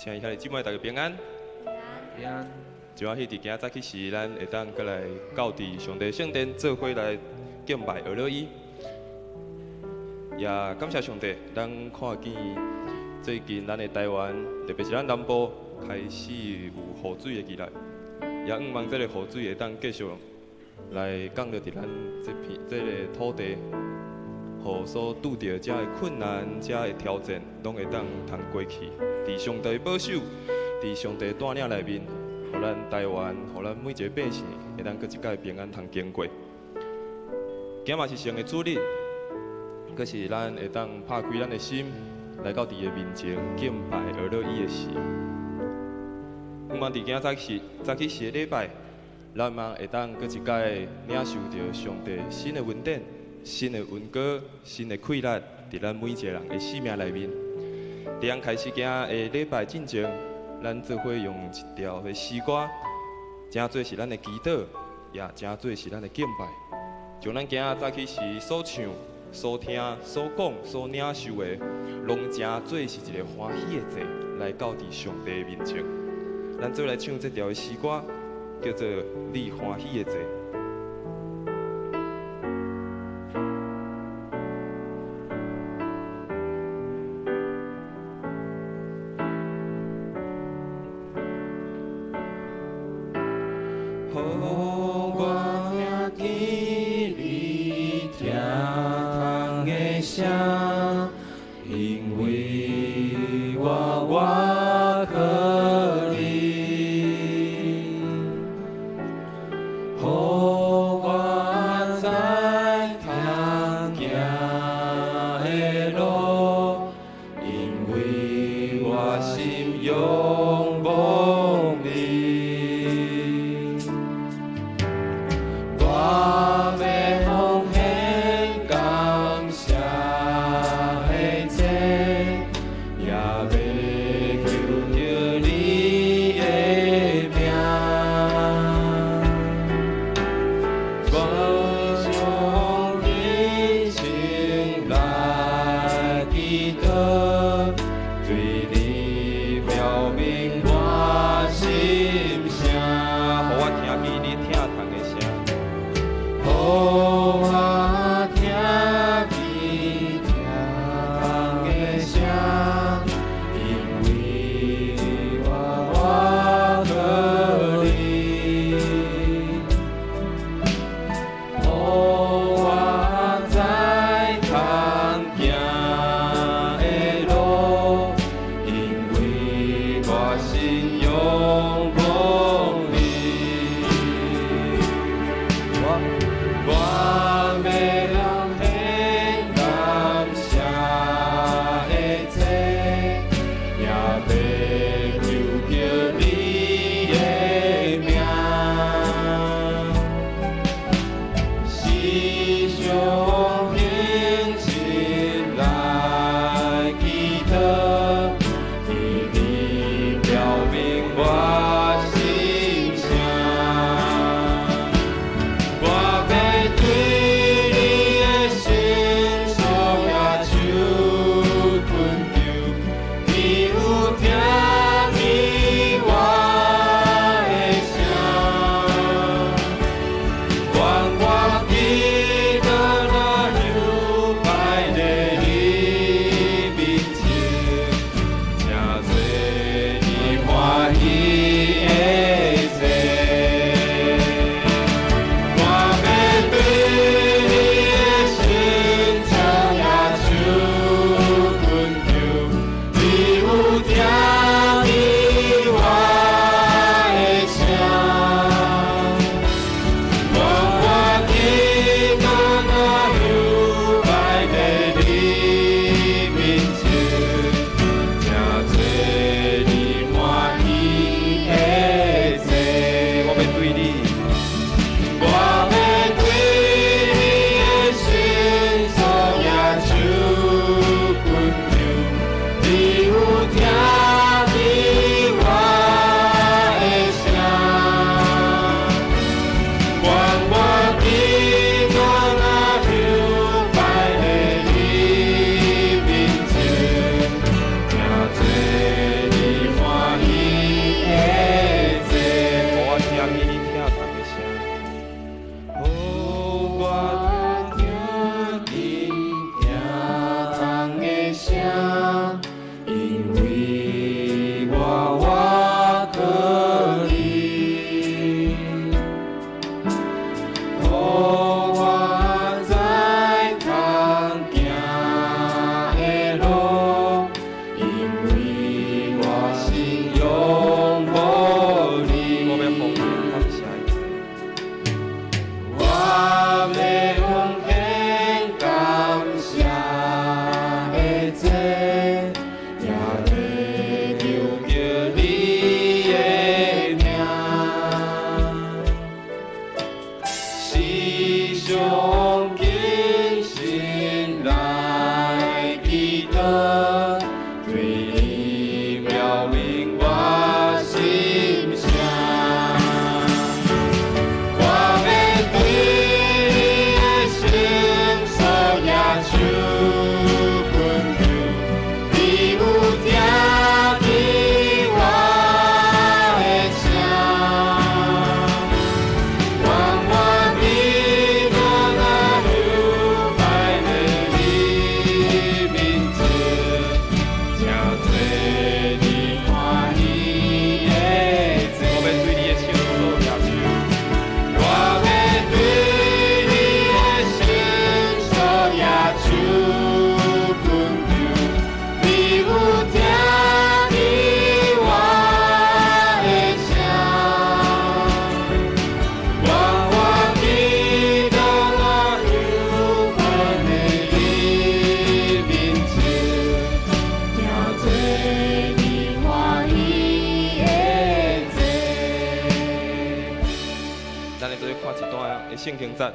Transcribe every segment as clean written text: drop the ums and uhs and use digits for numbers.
親愛兄弟姊妹，大家平安。平安。真歡喜佇今仔早起時，咱會當閣來到佇上帝聖殿做伙來敬拜阿樂伊。也感謝上帝，咱看見最近咱的台灣，特別是咱南部開始有雨水的起來，也向望這个雨水會當繼續來降落佇咱這片這个土地，予所拄著遮的困難、遮的挑戰，攏會當通過去。佇上帝保守，佇上帝帶領內面，予咱台灣，予咱每一个百姓，會當閣一擺平安通經過。今嘛是神的主日，閣是咱會當拍開咱的心，來到伊的面前敬拜阿樂伊的時。向望佇今早起早起時的禮拜，咱嘛會當閣一擺領受著上帝新的恩典、新的恩膏、新的氣力，佇咱每一个人的生命內面。佇咱開始今仔的禮拜進前，咱做伙用一條的詩歌，誠做是咱的祈禱，也誠做是咱的敬拜。將咱今仔早起時所唱、所聽、所講、所領受的，攏誠做是一个歡喜的祭，來到佇上帝面前。咱做來唱這條的詩歌，叫做《你歡喜的祭》。予我聽見你聽窗的聲，因為我倚靠你。予我知通行的路，因為我心仰望你。我欲奉獻感謝經節，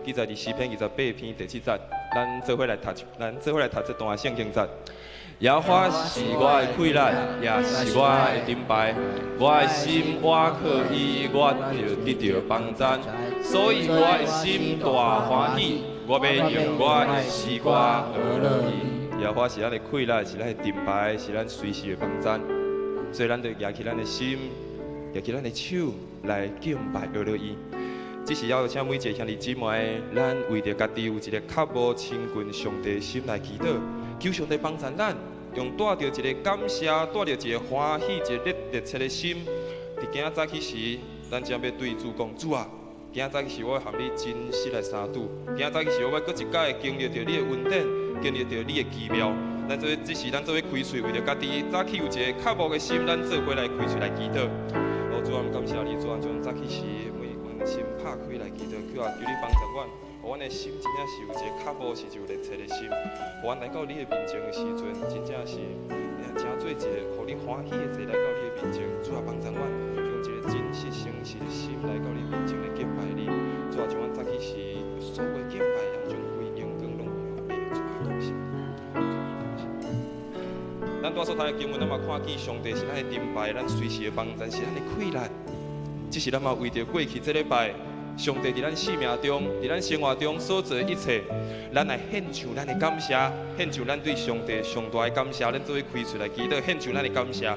記載佇詩篇28篇第七節。咱做伙來讀，咱做伙來讀這段聖經節。耶和華是我的氣力，也是我的盾牌。我的心倚靠伊，我就得著幫贊。所以我的心大歡喜，我欲用我的詩歌歌頌伊。耶和華是咱的氣力，是咱的盾牌，是咱隨時的幫贊。所以咱就舉起咱的心，舉起咱的手來敬拜歌頌伊。只是要請每一个兄弟姊妹，咱為著家己有一个渴慕親近上帝的心來祈禱，求上帝幫贊咱，用帶著一个感謝、帶著一个歡喜、一个熱熱切的心，佇今仔早起時，咱將欲對主講：主啊，今仔早起時我欲和你真實來相拄，今仔早起時我欲閣一擺經歷著你的恩典，經歷著你的奇妙。咱做伙，這時咱做伙開喙，為著家己早起有一个渴慕的心，咱做伙來開喙來祈禱。哦，主啊，感謝你，主啊，將早起時每阮的心拍開來祈禱，求啊，求你幫助阮，予阮的心真正是有一个渴慕，是有熱切的心，予阮來到你的面前的時陣，真正是成做一個予你歡喜的祭來到你的面前。主啊，幫助阮，用一个真實誠實的心來到你面前來敬拜你。主啊，將阮早起時所有的敬拜，將規榮光攏歸予你。主啊，感謝你。咱拄仔所讀的經文，咱嘛看見上帝是咱的盾牌，咱隨時的幫贊，是咱的氣力。只是咱嘛為著過去這禮拜，上帝佇咱生命中、佇咱生活中所做的一切，咱來獻上咱的感謝，獻上咱對上帝上大的感謝。咱做伙開喙來祈禱，獻上咱的感謝。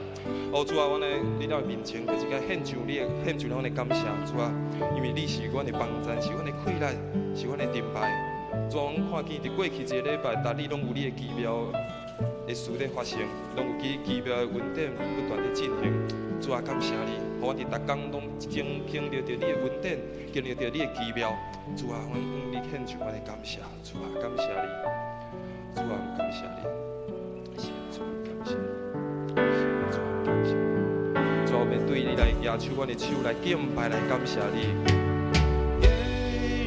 哦，主啊，阮來你的面前，閣一擺獻上你的，獻上阮的感謝，主啊，因為你是阮的幫贊，是阮的氣力，是阮的盾牌。主啊，阮看見佇過去一个禮拜，逐日攏有你的奇妙的事咧發生，攏有奇奇妙的恩典不斷咧進行。主啊，感謝你，予阮佇逐工攏經歷著你的恩典，經歷著你的奇妙。主啊，阮向你獻上阮的感謝。主啊，感謝你。主啊，感謝你。是主啊，感謝你。主啊，感謝你。主啊，我欲對你來舉手，阮的手來敬拜，來感謝你。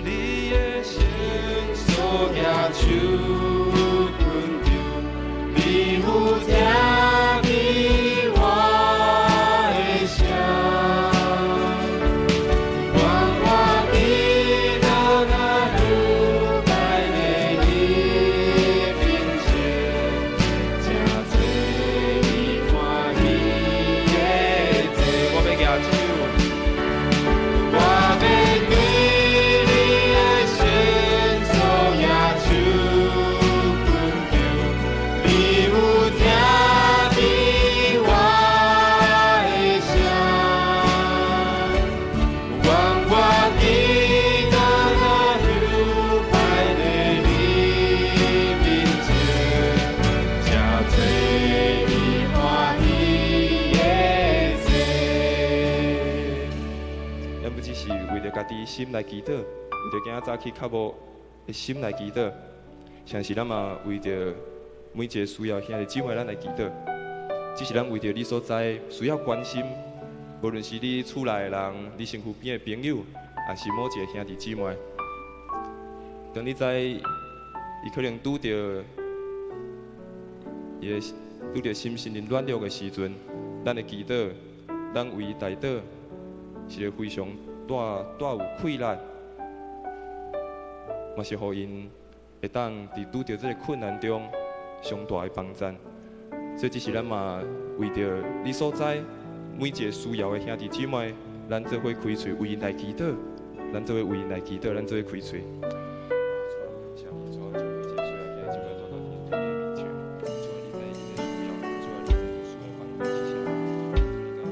你的聖所舉手懇求，你有聽見我的聲，願我祈禱若愉快的你面前，成做你歡喜的祭。我欲舉手，我欲對你的聖所舉手懇求，你有聽見我的聲，願我祈禱若愉快的你面前，成做你歡喜的祭。咱不只是為著家己心來祈禱，為著今仔早起較無的心來祈禱，像是咱嘛為著每一個需要兄弟姊妹咱來祈禱。只是咱為著你所在需要關心，無論是你厝內的人、你身軀邊的朋友，抑是某一个兄弟姊妹，當你知伊可能拄著伊的拄著心身靈軟弱的時陣，咱的祈禱，咱為伊代禱，是會非常帶帶有氣力，嘛是予𪜶會當佇拄著這个困難中上大的幫贊。所以，這是咱嘛為著你所在每一个需要的兄弟姊妹，咱做伙開喙為𪜶來祈禱，咱做伙為𪜶來祈禱，咱做伙開喙。主啊，感謝你，主啊，將每一个需要兄弟姊妹帶到你的面前。主啊，你知𪜶的需要，主啊，你知需要幫助是啥？主你敢是家己來幫贊𪜶，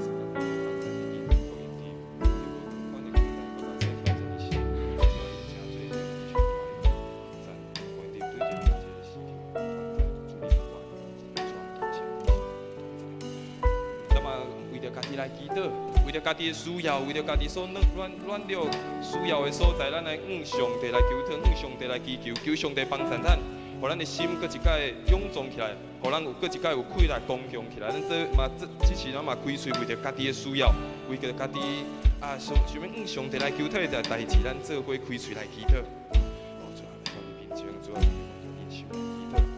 予𪜶佇拄著無仝款的困難，閣較挑戰的時，主啊，你成做𪜶上大的幫贊，予𪜶佇對著每一个時刻團在主你有愛，主啊，感謝你，咱嘛為著家己來祈禱，為著家己的需要，為著家己所軟軟軟弱需要的所在，咱來向上帝來求討，向上帝來祈求，求上帝幫助咱，予咱的心閣一擺勇壯起來，予咱有閣一擺有氣力剛強起來。咱這嘛這這時咱嘛開喙為著家己的需要，為著家己啊想想欲向上帝來求討的代誌，咱做伙開喙來祈禱。哦，主啊，來到你面前，主啊，用恁手來祈禱，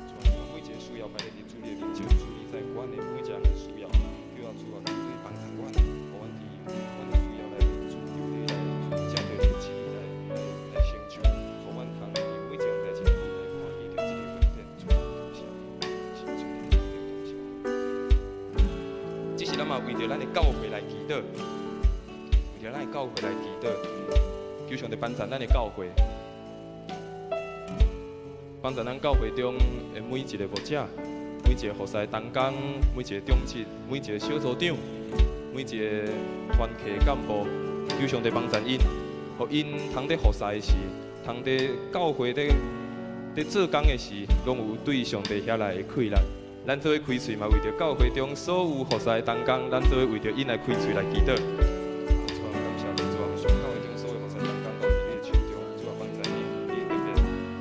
主啊，每一个需要擺佇主你的面前，主你知阮的每一個人的需要，求啊主啊，求你幫助阮，予阮佇阮的需要來主求你來照著你的旨意來來成嘛為著咱的教會來祈禱，為著咱的教會來祈禱，求上帝幫助咱的教會，幫助咱教會中的每一个牧者，每一个服侍同工，每一个長執，每一个小組長，每一个團契幹部，求上帝幫助𪜶，予𪜶通佇服侍的時，通佇教會佇做工的時，攏有對上帝遐來的氣力。咱做伙開喙嘛，為著教會中所有服侍的同工，咱做伙為著𪜶來開喙來祈禱。主啊，感謝你，主啊，將教會中所有服侍同工交佇你的手中，主啊，幫助𪜶，你特別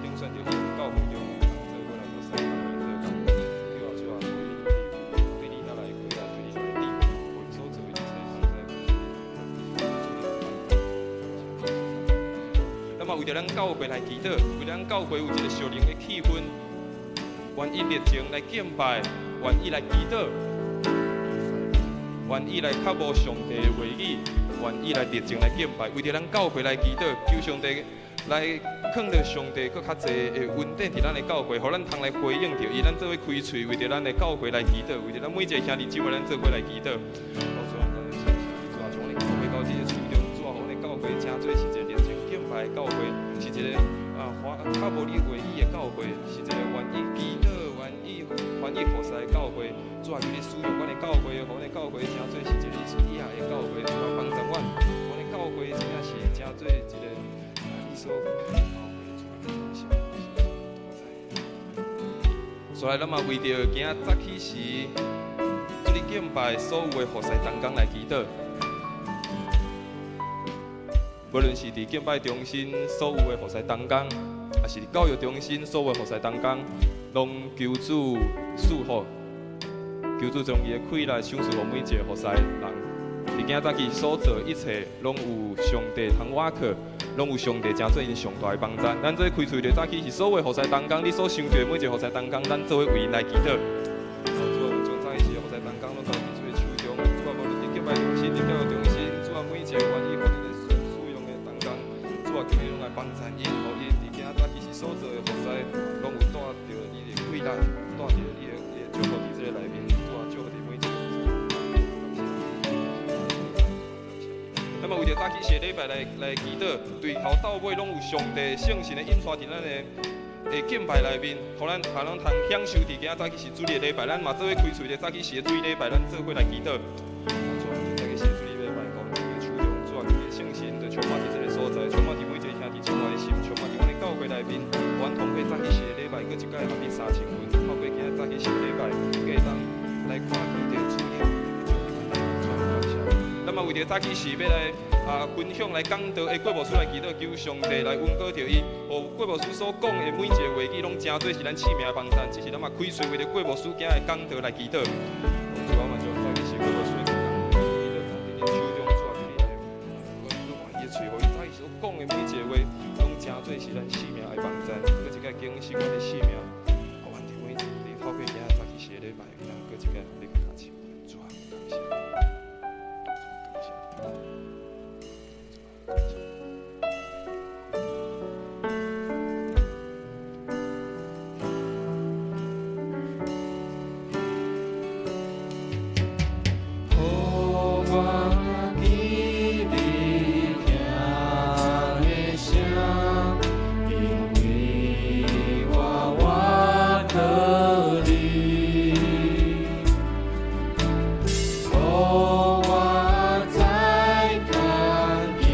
揀選著𪜶教會中通做伙來服侍，通來做工。求啊，主啊，予𪜶對你遐來氣力，對你遐來智慧，予𪜶所做的一切通使主你幫助。咱嘛為著咱教會來祈禱，為著咱教會有一个屬靈的氣氛。願意熱情來敬拜，願意來祈禱，願意來渴慕上帝的話語，願意來熱情來敬拜，為著咱教會來祈禱，求上帝來囥著上帝閣較濟的恩典佇咱的教會，予咱通來回應著伊，咱做伙開喙，為著咱的教會來祈禱，為著咱每一个兄弟姊妹，咱做伙來祈禱。主啊，感謝主啊，將阮的教會交佇你的手中，主啊，予阮的教會成做是一个熱情敬拜的教會，是一个渴慕你話語的教會，是一个願意祈禱、願意歡喜服侍的教會。主啊，求你使用阮的教會，予阮的教會成做是一个你所喜愛的教會。主啊，幫助阮，阮的教會真正是成做一个你所教會。主啊，感謝你。所以咱嘛為著今仔早起時，主日敬拜所有的服侍同工來祈禱。無論是佇敬拜中心所有的服侍同工，抑是佇教育中心所有的服侍同工，攏求主賜福，求主將伊的氣力賞賜予每一个服侍人。佇今仔早起所做一切，攏有上帝通倚靠，攏有上帝成做𪜶上大的幫助。咱做伙開喙著早起是所有的服侍同工，你所想著的每一个服侍同工，咱做伙為𪜶來祈禱。主啊，將早起時的服侍同工攏交佇主的手中。主啊，無論佇敬拜中心、佇教育中心，主啊，每一个願意予你來使用的同工，主啊，求你攏來幫助𪜶，予𪜶佇今仔早起時所做的服侍，攏有帶著你的氣力，帶著你的祝福佇這个內面。主啊，祝福佇每一个。那麼為著早起時的禮拜來祈禱，對頭到尾攏有上帝聖神的引帶佇咱的敬拜內面，予咱通攏通享受佇今仔早起時主日禮拜，咱嘛做伙開喙咧早起時的主日禮拜，咱做伙來祈禱。主啊，早起時的主日禮拜，交佇你的手中，主啊，求你的聖神就充滿佇這个所在，充滿佇每一个兄弟姊妹的心，充滿佇阮的教會內面，予阮通過早起時的禮拜，閣一擺合彼3000份，透過今仔早起時的禮拜，閣會當來看見著主你。咱嘛為著早起時欲來分享來講道的郭牧師來祈禱，求上帝來恩膏著伊，予郭牧師所講的每一個話語，攏成做是咱生命的幫助。只是咱嘛開喙為著郭牧師今仔的講道來祈禱。主啊，嘛將早起時郭牧師的講道，祈禱交佇你手中，主啊，求你來阮伊的喙，予伊早起所講的每一個話，攏成做是咱生命的幫助，閣一擺更新阮的生命。予阮佇每一日透過今仔早起時的禮拜，咱閣一擺予你較親。主啊，感謝。予我記你聽的聲，因為我倚靠你。予我知通行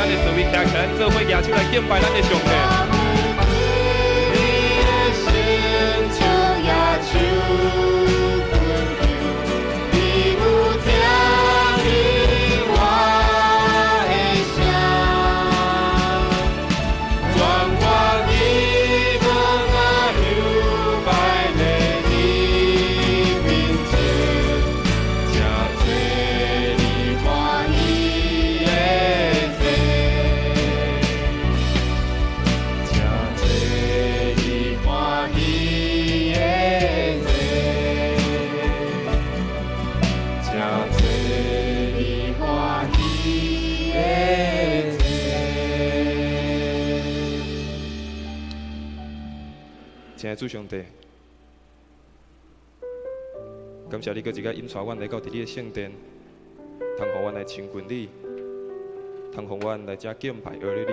咱的座位徛起來，做伙舉手來敬拜咱的上帝。你的伸出右手懇求，你有聽見我的聲，願我以無我向拜在你面前，請做你歡喜的祭，請做你歡喜的祭，請做你歡喜的祭。親愛的主上帝，感謝你閣一擺引帶阮來到佇你的聖殿，通予阮來親近你，通予阮來遮敬拜阿你。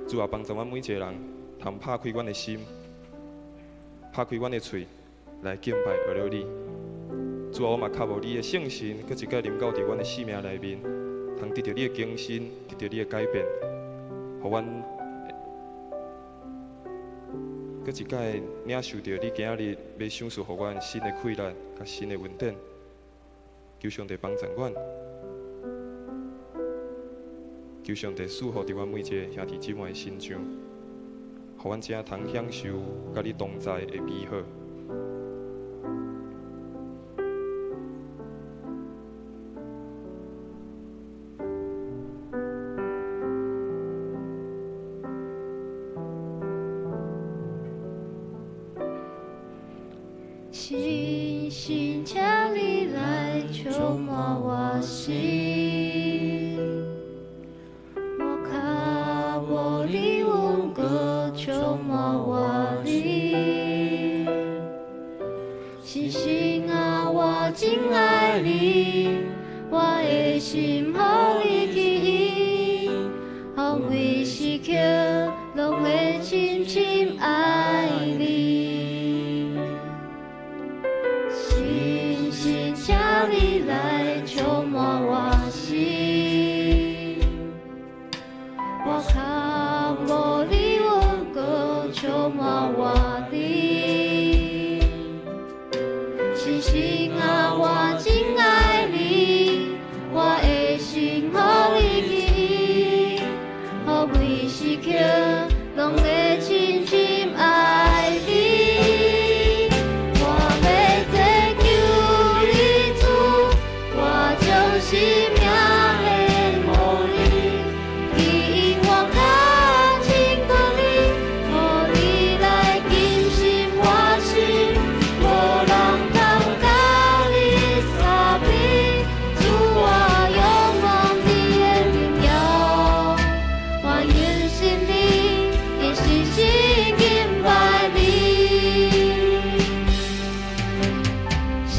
主啊，幫助阮每一个人，通拍開阮的心，拍開阮的喙，來敬拜阿你。主啊，我嘛渴慕你的聖神，閣一擺臨到佇阮的生命內面，通得著你的更新，得著你的改變，予阮閣一擺領受著你今仔日欲賞賜予阮新的氣力佮新的恩典。求上帝幫助阮，求上帝賜福佇阮每一個兄弟姊妹的身上，予阮真通享受佮你同在的美好。星星，請你來充滿我心，我渴慕你恩膏充滿我靈。星星啊，我真愛你，我的心予你吸引，予每時刻攏會深深愛你。星星，請你來充滿我心，我渴慕你恩膏充滿我靈。星星啊，我真愛你，我的心予你吸引，予每時刻攏會深深愛你。我欲追求你主，我將生命獻予你，吸引我較親近你，予你來更新我心，無人通佮你相比。主，我仰望你的榮耀，我相信你，一生生敬拜你。星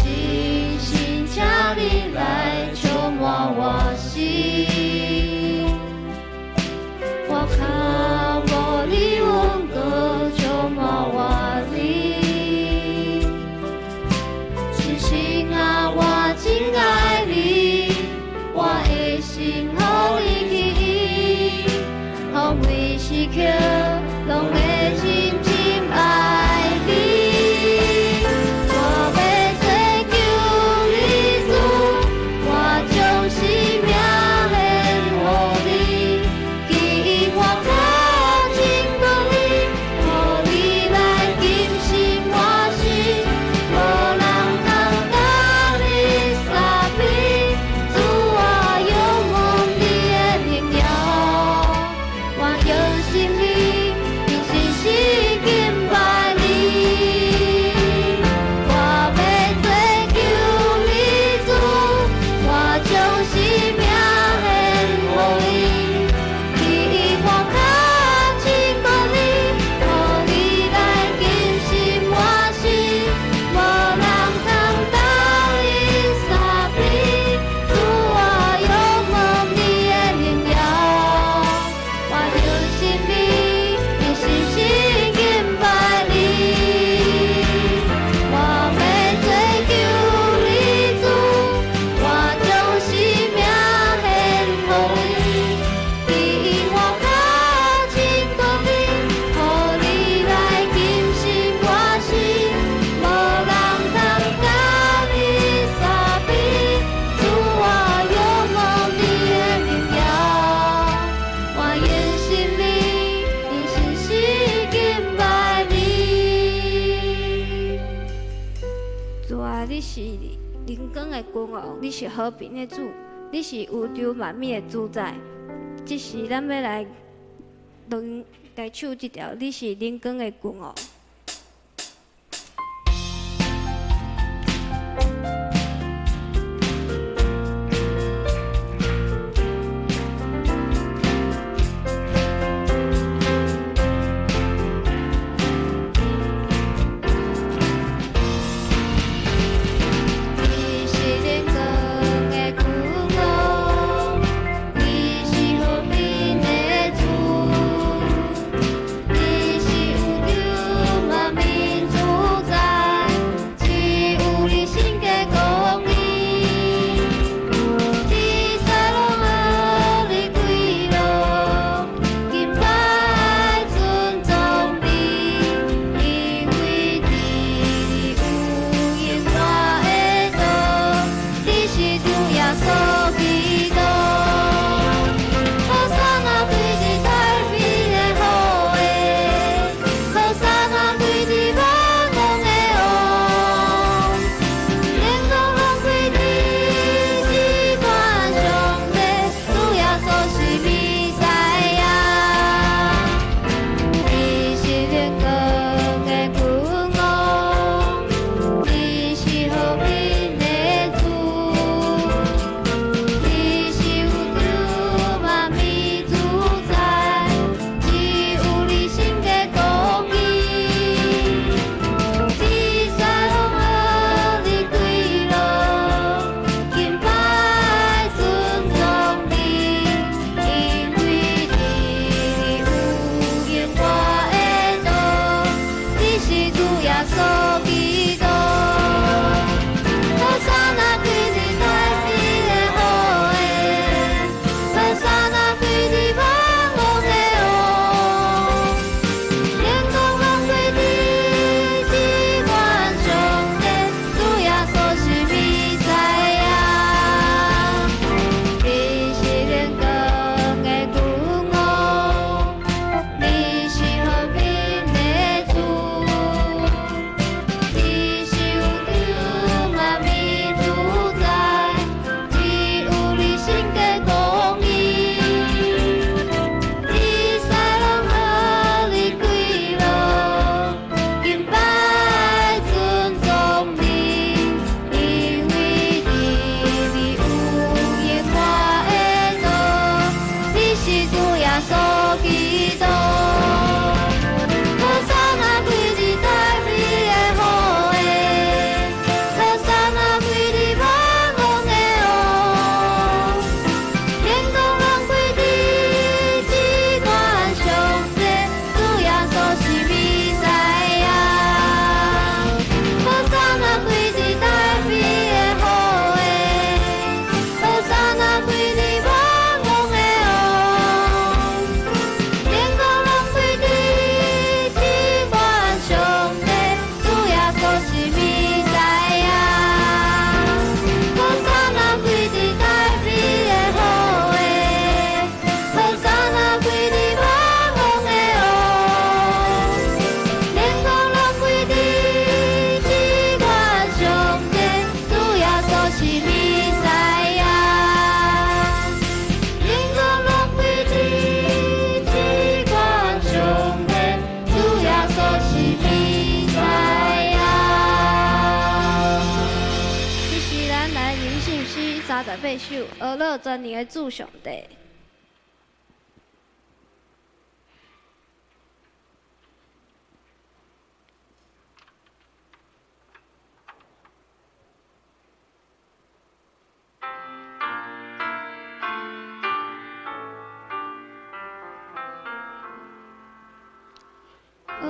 星，請你來充滿我心，我渴慕你恩膏充滿我靈。星星啊，我真愛你，我的心予你吸引，予每時刻攏會深深愛你。我欲追求你主，我將生命獻予你，吸引我較親近你，予你來更新我心，無人通佮你相比。主，我仰望你的榮耀，我相信你。君王，你是和平的主，你是宇宙萬物的主宰。這時，咱欲來來唱這條，你是靈光的君王。你是靈光的君王，你是和平的主，你是宇宙萬物主宰，只有你聖潔公義。天使攏予你歸榮，敬拜尊崇你，因為佇你有永活的道，你是主耶穌基督。和散那歸佇大衛的後裔，和散那歸佇萬王的王。天光攏歸佇至懸上帝，主耶穌是彌賽亞。你是靈光的君王，你是和平的主，你是宇宙萬物主宰，只有你聖潔公義。天使攏予你歸榮，敬拜尊崇你，因為佇你有永活的道，你是主耶穌基督。和散那歸佇大衛的後裔，和散那歸佇萬王的王。天光攏歸佇至懸上帝，主耶穌是彌賽亞。你是靈光的君王，你是和平的主，你是宇宙萬物主宰，只有你聖潔公義。天使攏予你歸榮，敬拜尊崇你，因為佇你有永活的道，你是主耶穌基督。和散那歸佇大衛的後裔，和散那歸佇萬王的王。天光攏歸佇至懸上帝，主耶穌是彌賽亞。和散那歸佇大衛的後裔，和散那歸佇萬王的王。天光攏歸佇至懸上帝，主耶穌是彌賽亞。和散那歸佇大衛的後裔，和散那歸佇萬王的王。天光攏歸佇至懸上帝，主耶穌是彌賽亞。天光攏歸佇至懸上帝，主耶穌是彌賽亞。這時，咱來靈性詩38首，呵咾全能的主上帝。呵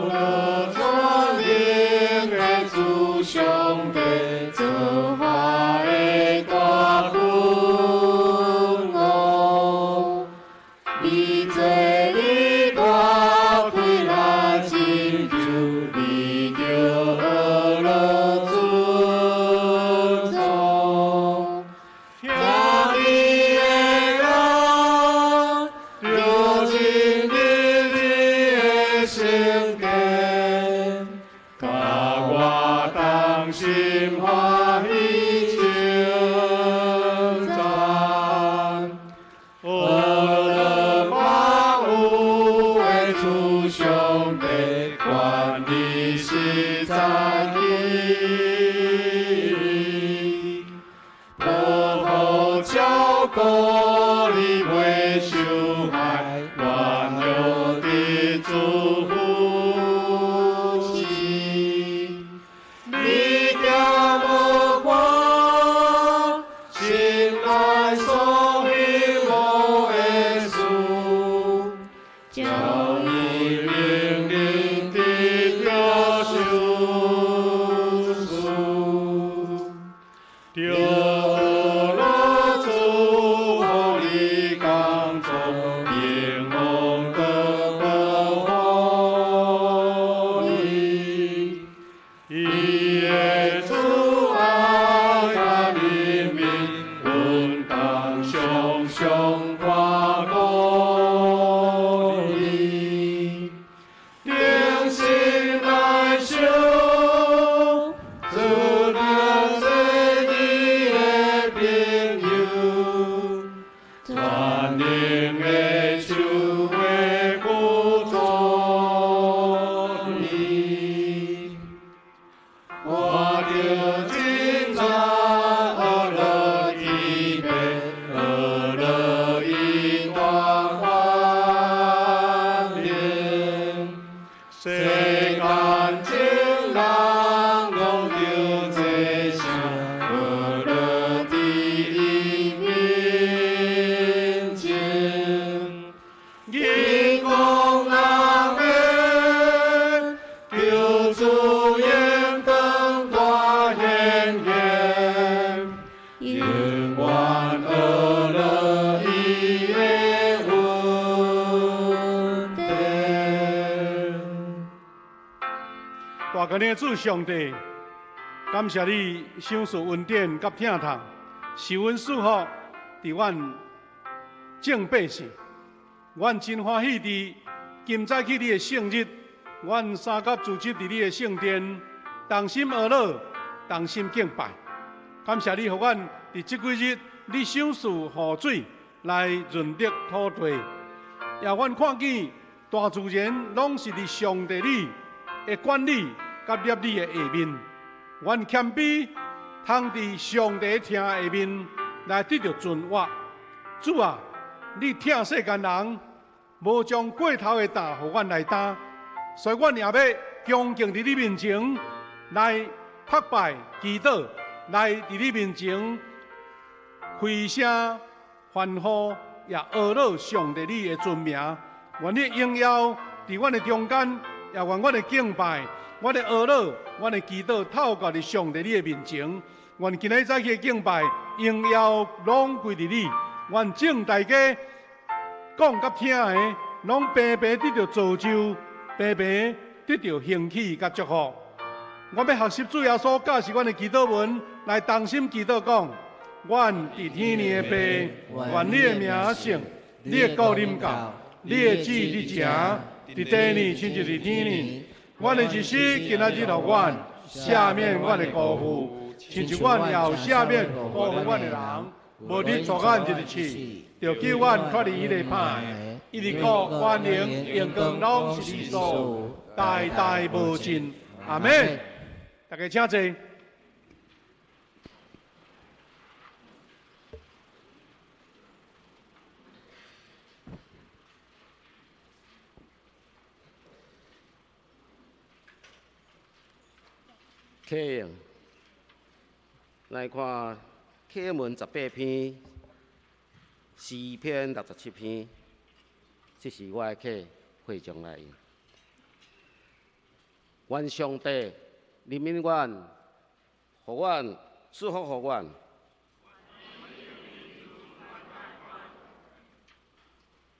咾全能的主上帝，造化的大君王。鼓你袂受害，愿有的主扶持。你行无我心内所希望的事，叫伊灵灵得着赏赐。着乐主予你工作，荣光得保护你。伊的慈爱佮怜悯，阮当常常看顾你。定心来想，主能做你的朋友，全能的手会辅助你。看著真早学落天父，学落伊大权能，世间众人拢著齐声学落伫伊面前。人讲阿们，求主荣光大显现，永远学落伊的恩典。大权的主上帝，感謝你賞賜恩典佮疼痛，是阮賜福佇阮眾百姓。阮真歡喜佇今早起你的聖日，阮三甲組織佇你的聖殿，同心學樂，同心敬拜。感謝你，予阮佇這幾日，你賞賜雨水來潤澤土地，也阮看見大自然攏是佇上帝你的管理佮攝理的下面。阮謙卑，通佇上帝疼下面來得著存活。主啊，你疼世間人，無將過頭的擔予阮來擔，所以阮也欲恭敬佇你面前來膜拜祈禱，來佇你面前開聲歡呼，也阿樂上帝你的尊名。願你榮耀佇阮的中間，也願阮的敬拜、阮的阿樂、阮的祈禱，透過佇上帝你的面前。願今日早起的敬拜，榮耀攏歸佇你。願眾大家講佮聽的，攏平平得著造就，平平得著興起佮祝福。我欲學習主耶穌教示阮的祈禱文，來同心祈禱講：阮佇天裡的父，願你的名聖，你的國臨到，你的旨意佇地裡，親像佇天裡。阮的日食今仔日予阮，赦免阮的辜負，親像阮也有赦免辜負阮的人。無你帶阮入去試，著救阮脫離彼个歹。因為國、權能、榮光攏是你所有，代代無盡。阿們。大家請坐。啟用來看啟文18篇，詩篇67篇，這是我的課會將來用。願上帝憐憫阮，予阮賜福予阮，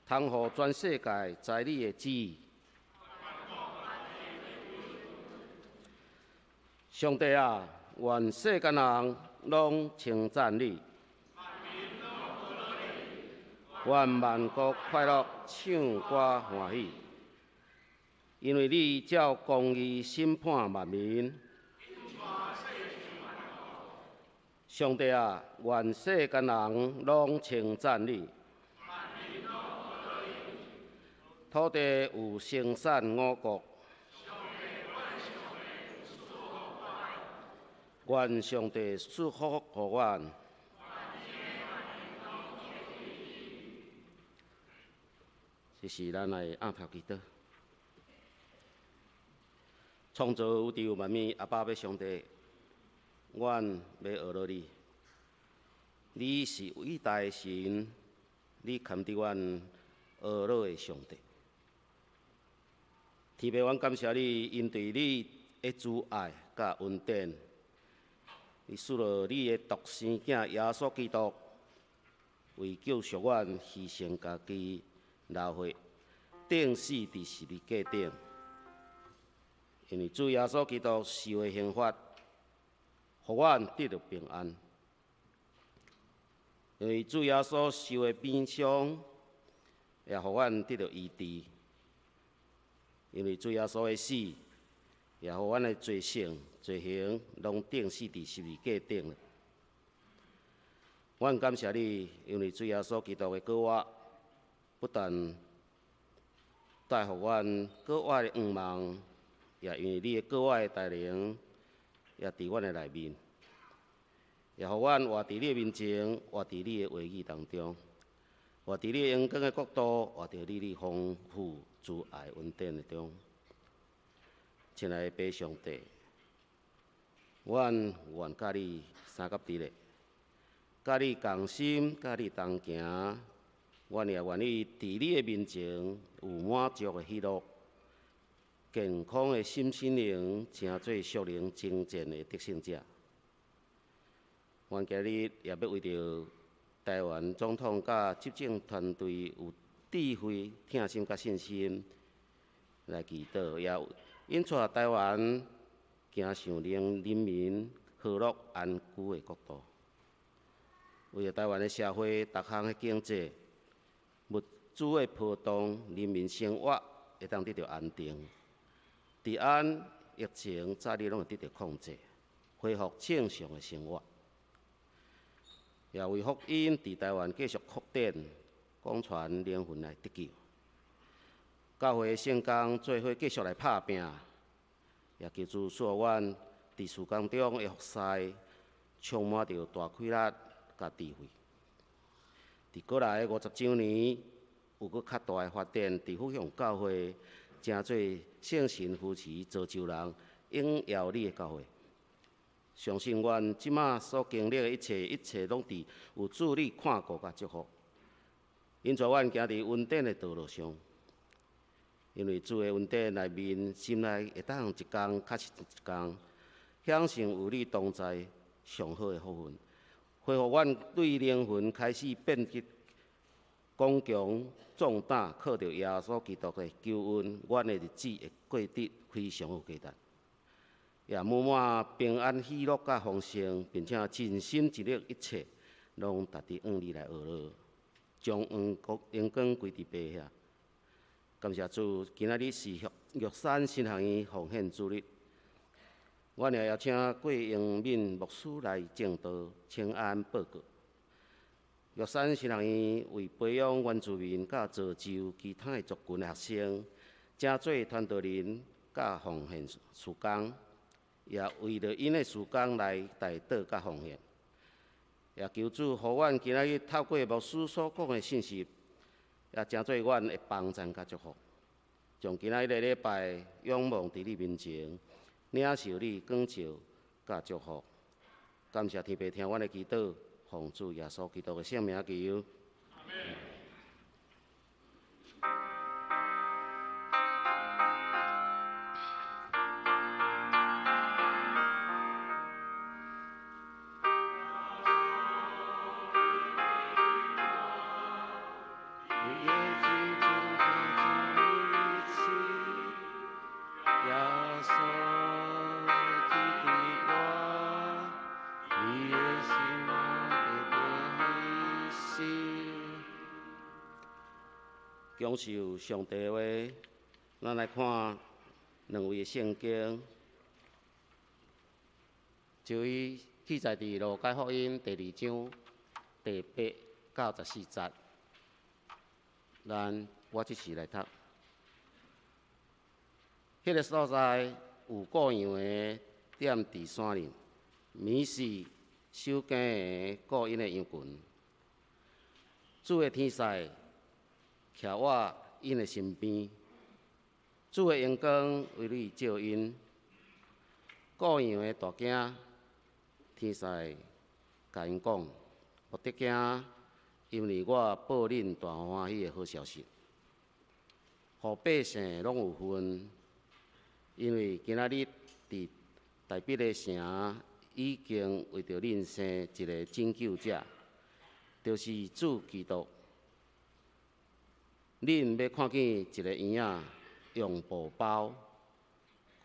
通予全世界知你的旨意。上帝啊，願世間人攏稱讚你，願萬國快樂，唱歌歡喜，因為你照公義審判萬民。上帝啊，願世間人攏稱讚你。土地有生產五穀。願上帝賜福予阮。這是咱來按頭祈禱。創造宇宙萬物阿爸欲上帝，阮欲學落你。你是偉大的神，你堪得阮學落的上帝。天父，阮感謝你，因對你的慈愛佮恩典，你賜予你的獨生囝耶穌基督，為救贖阮犧牲家己，流血，釘死佇十字架頂。因為主耶穌基督受的刑罰，予阮得著平安。因為主耶穌受的鞭傷，也予阮得著醫治。因為主耶穌的死，也予阮的罪性、罪行攏釘死佇十字架頂。阮感謝你，因為主耶穌基督的復活，不但帶予阮格外的盼望，也因為你的格外的大能，也佇阮的內面，也予阮活佇你的面前，活佇你的話語當中，活佇你的榮光的國度，活佇你豐富慈愛恩典的中。親愛的父上帝，阮願佮你相佮佇咧，佮你同心，佮你同行。阮也願意佇你的面前有滿足的喜樂，健康的心身靈，成做屬靈征戰的得勝者。阮今日也欲為著臺灣總統佮執政團隊有智慧、疼心佮信心來祈禱，也引帶臺灣行向令人民和樂安居的國度。為著臺灣的社會逐項的經濟、物資的波動，人民生活會當得著安定。治安、疫情早日攏會得著控制，恢復正常的生活。也為福音佇臺灣繼續擴展，廣傳靈魂來得救。教會聖工做伙繼續來拍拚，也求主賜予阮佇事工中的服侍，充滿著大氣力佮智慧。佇過來50週年，有閣較大的發展，佇復興教會，成做聖神扶持造就人、榮耀你的教會。相信阮這馬所經歷的一切，一切攏佇有主你看顧佮祝福，引帶阮行佇恩典的道路上。因為主的恩典內面，心內會當一工較實一工，享受有你同在上好的福分，恢復阮對靈魂開始變得剛強壯膽，靠著耶穌基督的救恩，阮的日子會過得非常有價值，也滿滿平安喜樂佮豐盛，並且盡心盡力一切，攏值得向你來學落，將榮光榮光歸佇父遐。感謝主，今仔日是玉山神學院奉獻主日，阮也邀請郭英敏牧師來證道、請安報告。玉山神學院為培養原住民佮造就其他的族群的學生，成做傳道人佮奉獻事工，也為著𪜶的事工來代禱佮奉獻。也求主予阮今仔日透過牧師所講的信息，也成做阮的幫贊佮祝福，將今仔日的禮拜仰望佇你面前，領受你光照佮祝福。感謝天父聽阮的祈禱，奉主耶穌基督的聖名求。享受上帝的話，咱來看兩位的聖經，就伊記載佇路加福音第2章第8到14節。咱我這次來讀。彼個所在有羔羊的踮佇山裡，暝時守更的顧𪜶的羊群。主的天使徛我 𪜶的身邊，主的榮光為你照𪜶。顧羊的大驚，天使共𪜶講：莫得驚，因為我報恁大歡喜的好消息，予百姓攏有份。因為今仔日佇大衛的城已經為著恁生一个拯救者，就是主基督。恁欲看見一个嬰仔用布包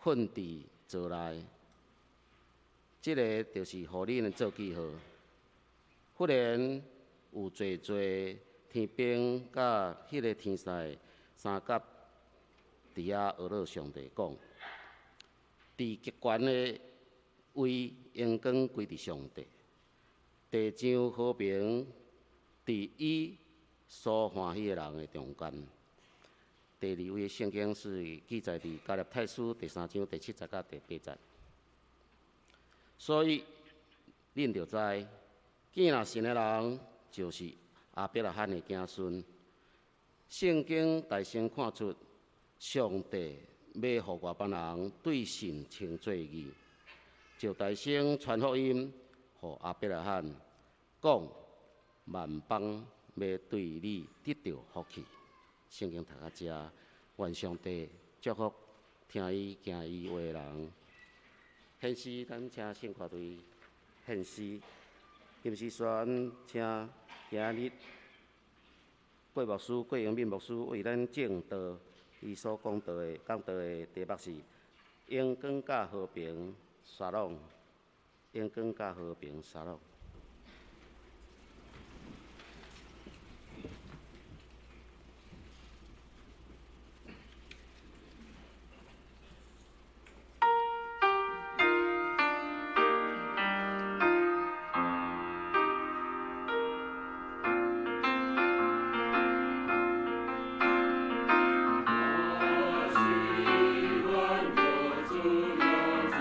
睏佇槽內，這个就是予恁做記號。忽然有濟濟天兵佮彼个天使相佮佇遐呵咾上帝講，佇極懸的位榮光歸佇上帝，地上和平佇伊所歡喜的人的中間。第二位聖經是記載佇加拉太書第三章第七節佮第八節。所以恁著知，見若信的人就是亞伯拉罕的子孫。聖經大聲看出，上帝欲予外邦人對信稱做義，就大聲傳福音予亞伯拉罕，講萬邦欲對你得著福氣。聖經讀到遮，願上帝祝福聽伊行伊話的人。獻詩，咱請聖歌隊獻詩。金詩選，請今日郭牧師、郭英敏牧師為咱證道，伊所講道的講道的題目是“榮光佮和平沙龍”，榮光佮和平沙龍。我喜歡有主有主。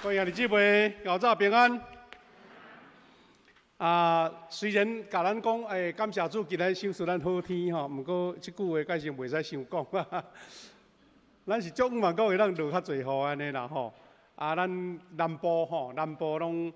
各位兄弟姊妹，𠢕早平安。啊，雖然共咱講，感謝主，今日賞賜咱好天吼，毋過這句話改成袂使傷講。咱是足向望講會當落較濟雨按呢啦吼。啊，咱南部吼，南部攏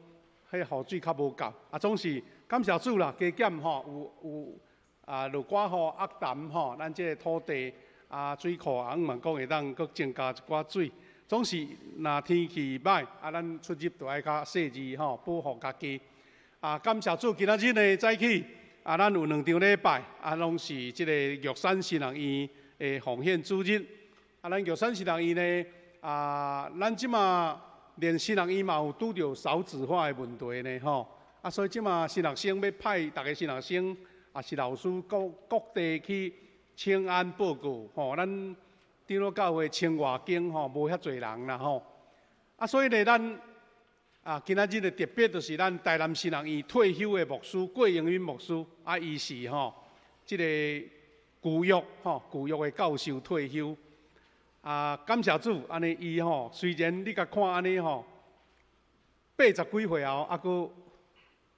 彼雨水較無夠。啊，總是感謝主啦，加減吼，有有啊落寡雨壓淡吼，咱這個土地啊水庫啊，向望講會當閣增加一寡水。總是若天氣歹，啊，咱出入就愛較細緻吼，保護家己。啊，感謝主，今仔日呢早起，啊，咱有兩場禮拜，啊，攏是這個玉山神學院的奉獻主日。啊，咱玉山神學院呢，啊，咱這馬連神學院嘛有拄著少子化的問題呢，吼。啊，所以這馬神學生欲派逐个神學生，也是老師各各地去請安報告，吼，咱長老教會清外間吼無遐濟人啦，吼。啊，所以呢，咱啊，今仔日的特別就是咱台南神學院退休的牧師郭英敏牧師，啊，伊是吼這个舊約吼舊約的教授退休。啊，感謝主，按呢伊吼雖然你共看按呢吼八十幾歲後，猶閣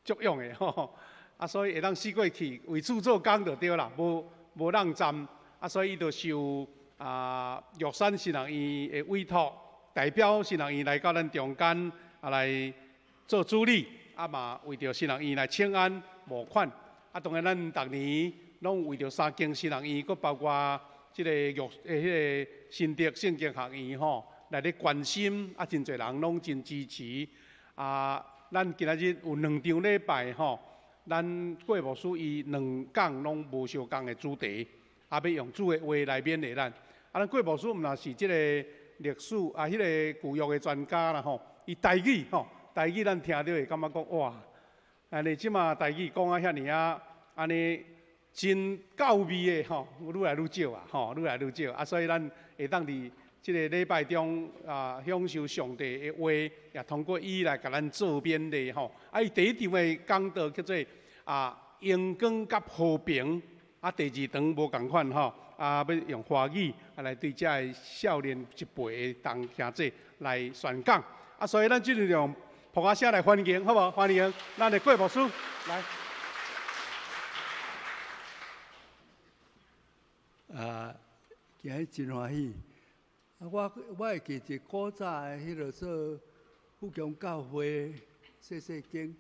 足勇的吼，啊，所以會當四過去為主做工就對啦，無無攏站，啊，所以伊就受啊玉山神學院的委託，代表神學院來到咱中間啊來做主禮，啊嘛為著神學院來請安募款，啊當然咱逐年攏為著三間神學院，閣包括這個玉彼个新竹聖經學院吼來咧關心，啊真濟人攏真支持，啊咱今仔日有兩場禮拜吼，咱郭牧師伊兩講攏無相仝的主題，啊欲用主的話來勉勵咱。啊，咱郭牧師毋若是這個歷史啊，彼个舊約的專家啦吼，伊台語吼，台語咱聽著會感覺講哇，按呢這馬台語講啊遐爾仔，按呢真夠味的吼，愈來愈少啊，吼，愈來愈少啊，所以咱會當佇這個禮拜中啊，享受上帝的話，也通過伊來共咱做勉勵吼。啊，伊第一場的講道叫做啊，榮光佮和平，啊，第二場無仝款吼，啊，欲用華語啊來對遮个少年一輩的同聽者來宣講。啊，所以咱這陣用噗仔聲來歡迎，好無？歡迎咱的郭牧師來。啊，今日真歡喜。啊，我我會記得古早的彼个做富強教會細細間，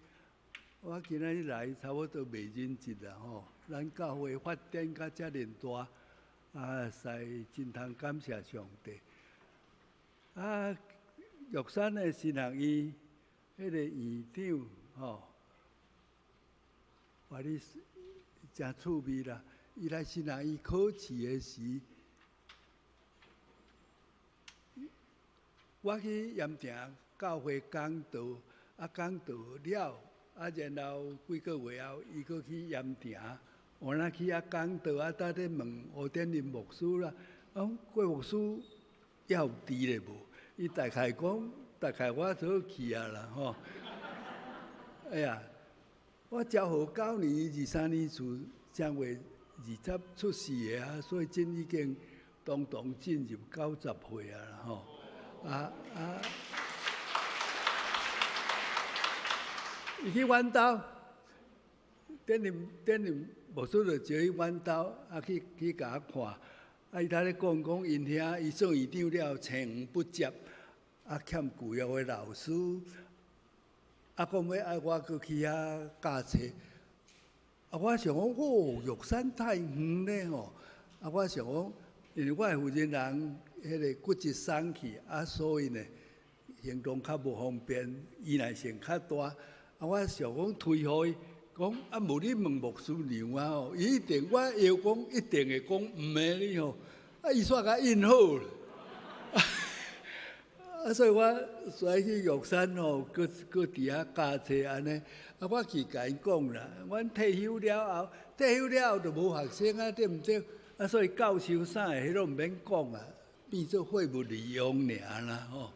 我今仔日來差不多袂認得啦吼。咱教會發展甲遮爾大，啊，實在真通感謝上帝。啊，玉山的神學院彼个院長吼，話你誠趣味啦。伊來神學院考試的時，我去鹽埕教會講道，啊講道了，啊然後幾個月後，伊閣去鹽埕，我若去遐講道，啊搭咧問吳典林牧師啦，講郭牧師猶有佇咧無？伊大概講，大概我早去啊啦吼。哎呀，我昭和九年23年厝正月20出世的啊，所以真已經當當進入90歲啊啦吼。啊啊！伊去阮兜，典林典林牧師就招去阮兜，啊去去共我看，啊伊頭咧講講𪜶兄伊做院長了，青黃不接，啊欠舊約的老師，啊講欲愛我閣去遐教冊，啊我想講哦，玉山太遠咧吼，啊我想講，因為我的負責人彼个骨質鬆去，啊所以呢行動較無方便，依賴性較大。啊，我想講推予伊，講啊無你問牧師娘啊吼，伊一定我會曉講，一定會講毋的你吼。啊，伊煞共應好了。啊，所以我煞去玉山吼，閣閣佇遐教冊按呢。啊，我去共𪜶講啦，阮退休了後，退休了後就無學生啊，對毋對？啊，所以教授啥的，彼攏毋免講啊，變做廢物利用爾啦吼。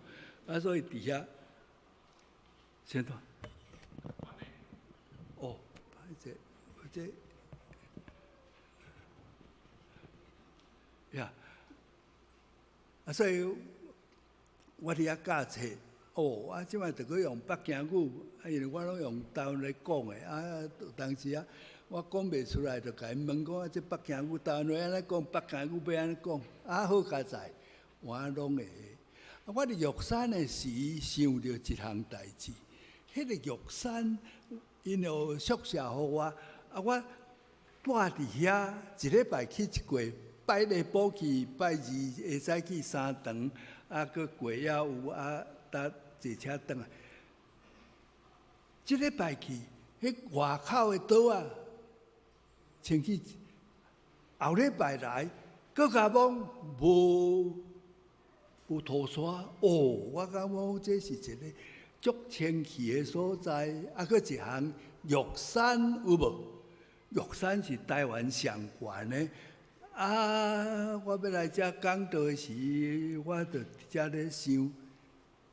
啊，所以佇遐，先怎？哦，歹勢，這，呀，啊，所以我佇遐教冊，哦，啊，這擺就閣用北京語，啊，因為我攏用台灣來講的，啊，當時啊，我講袂出來，就共𪜶問講啊，這北京語台灣話按怎講，北京語欲按怎講，啊，好佳哉，我攏會。啊，我佇玉山的時想著一項代誌，彼個玉山𪜶有宿舍予我，啊，我蹛佇遐一禮拜去一過，拜禮晡去，拜二下早去三頓，啊，閣過也有啊，搭坐車轉來。這禮拜去，彼外口的桌仔清去，後禮拜來，閣共摸無無塗沙。哦，我感覺這是一个足清氣的所在。啊，閣一項玉山有無？玉山是台灣上懸的。啊，我欲來遮講道的時，我就佇遮咧想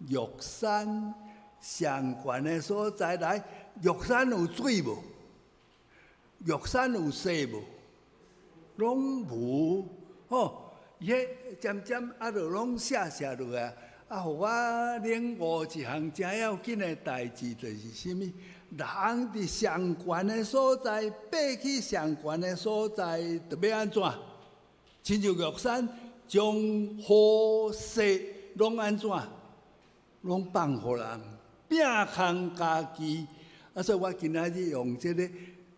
玉山上懸的所在來。玉山有水無？玉山有雪無？攏無。吼，伊彼漸漸啊，就攏卸卸落來。啊，予我領悟一項誠要緊的代誌，就是啥物？人佇上懸的所在，爬去上懸的所在，著欲按怎？親像玉山將雨雪攏按怎？攏放予人，摒空家己。啊，所以我今仔日用這个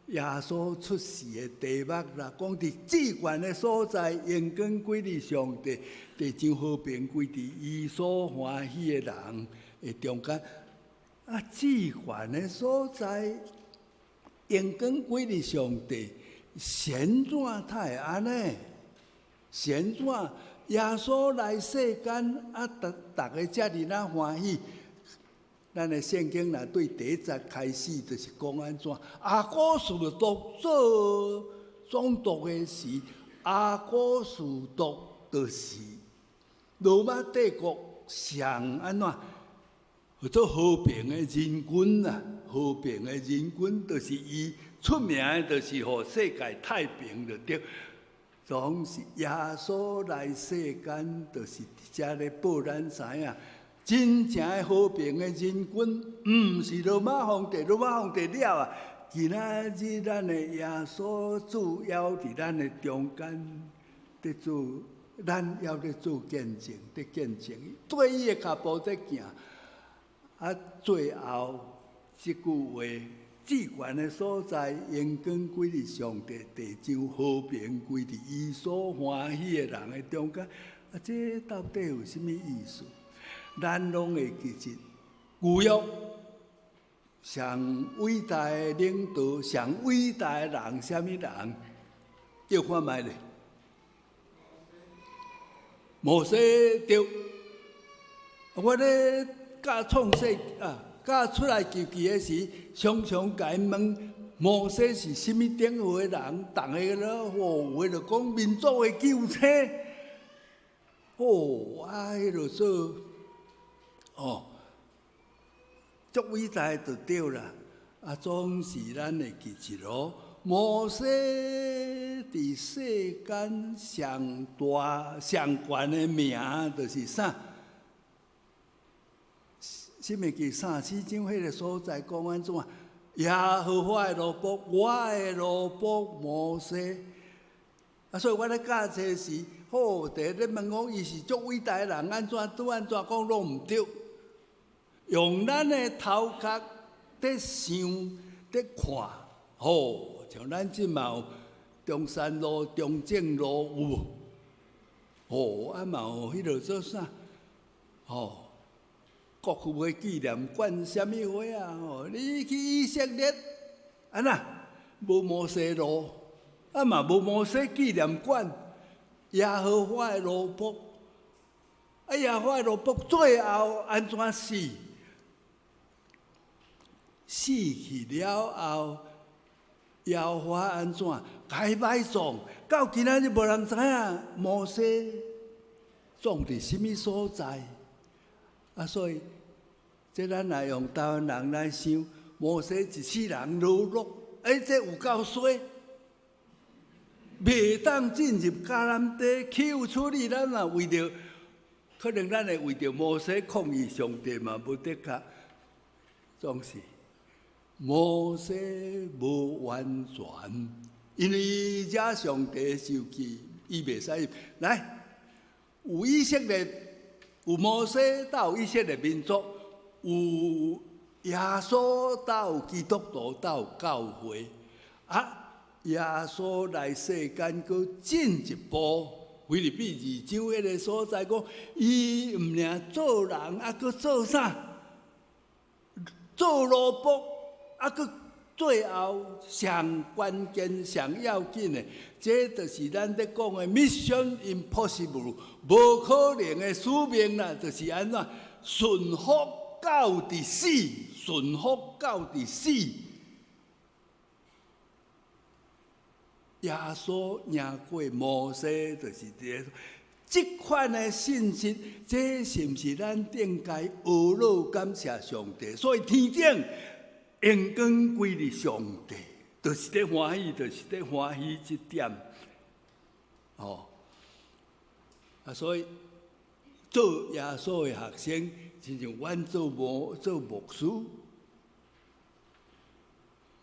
耶穌出世的題目來講，佇至懸的所在，榮光歸佇上帝，地上和平歸佇伊所歡喜的人的中間。啊，至懸的所在，榮光歸佇上帝，按怎才會按呢？按怎耶穌來世間啊？逐逐个遮爾仔歡喜。咱的聖經若對第一節開始，就是講按怎？亞古斯都做總督的時，亞古斯都就是羅馬帝國上按怎？做和平的仁君啊，和平的仁君就是伊出名的，就是予世界太平就對。總是耶穌來世間，就是佇遮咧報咱知影，真正的和平的仁君，毋是羅馬皇帝，羅馬皇帝了啊！今仔日咱的耶穌主猶佇咱的中間，佇做咱猶咧做見證，佇見證，綴伊的跤步佇行。啊，最後這句話，至懸的所在，榮光歸佇上帝，地上和平歸佇伊所歡喜的人的中間。啊，這到底有啥物意思？咱攏會記得舊約上偉大的領導、上偉大的人，啥物人？叫看覓咧？摩西對。我咧教創世啊，教出埃及記的時，常常共𪜶問摩西是啥物等號的人？逐个咧，哦，有的就講民族的救星。哦，啊，彼个做，哦，足偉大就對啦。啊，總是咱會記得咯。摩西佇世間上大上懸的名，就是啥？申命記37章彼个所在講按怎？耶和華的奴僕，我的奴僕摩西。啊，所以我咧教冊時，好，第一咧問講伊是足偉大的人，按怎拄按怎講攏毋對。用咱的頭殼佇想、佇看，吼，像咱這嘛有中山路、中正路有無？吼，啊嘛有彼个做啥？吼，國父的紀念館啥物貨啊？吼，你去以色列，啊若無摩西路，啊嘛無摩西紀念館，耶和華的奴僕，啊耶和華的奴僕最後按怎死？死去了後，耶和華按怎？共伊埋葬，到今仔日無人知影摩西葬佇啥物所在。啊，所以這咱若用台灣人來想，摩西一世人勞碌，欸，這有夠衰，袂當進入迦南地，豈有此理！咱若為著可能咱會為著摩西抗議上帝嘛，無的確，總是摩西無完全，因為惹上帝受氣，伊袂使來。有以色列，有摩西，才有以色列民族；有耶穌，才有基督徒，才有教會。啊，耶穌來世間，閣進一步，腓立比二章彼个所在講，伊毋爾做人，啊，閣做啥？做奴僕，啊，閣最後上關鍵、上要緊的，這就是咱咧講的 Mission Impossible，無可能的使命啦，就是按怎順服到佇死，順服到佇死。耶穌贏過摩西，就是這個。這款的信息，這是毋是咱應該學樂感謝上帝？所以天頂榮光歸予上帝，就是咧歡喜，就是咧歡喜這點。哦，啊，所以做耶穌的學生，親像阮做牧做牧師，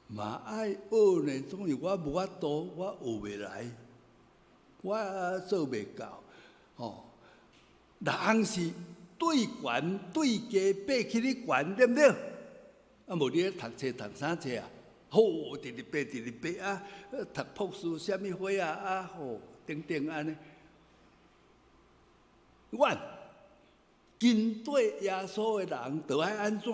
嘛愛學呢。總是我無法度，我學袂來，我做袂到。哦，人是對懸對低爬起咧懸，對毋對？啊，無你咧讀冊讀啥冊啊？好，直直爬直直爬啊！讀博士啥物貨啊？啊吼，等等按呢。阮跟綴耶穌的人，著愛按怎？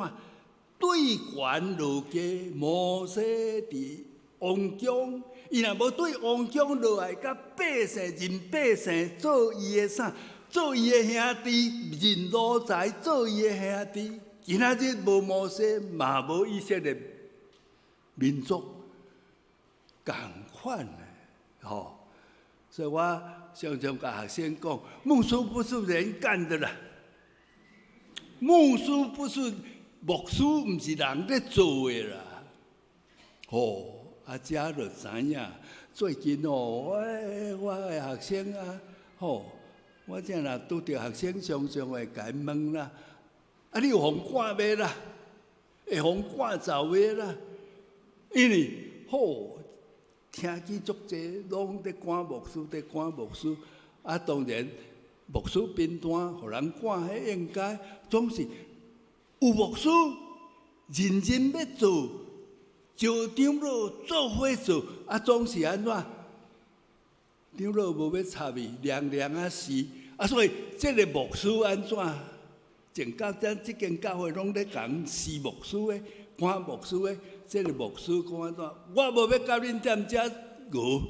對懸落低，摩西佇王宮，伊若無對王宮落來，共百姓任百姓做伊的啥？做伊的兄弟，任奴才做伊的兄弟。今仔日無摩西，嘛無以色列民族，仝款的吼。所以我常常共學生講，牧師不是人幹的啦，牧師不是牧師，毋是人咧做的啦。吼，啊，遮就知影。最近哦，我的學生啊，吼，我這若拄著學生，常常會共𪜶問啦。啊，你有予人趕未啦？會予人趕走未啦？因為吼，聽見足濟攏咧趕牧師，咧趕牧師。啊，當然牧師貧單，予人趕，彼應該總是有牧師認真欲做，招長老做伙做，啊，總是按怎？長老無欲插伊，涼涼仔死。啊，所以這个牧師按怎？前到這這間教會攏咧共死牧師的，趕牧師的，這个牧師講按怎？我無欲佮恁踮遮熬，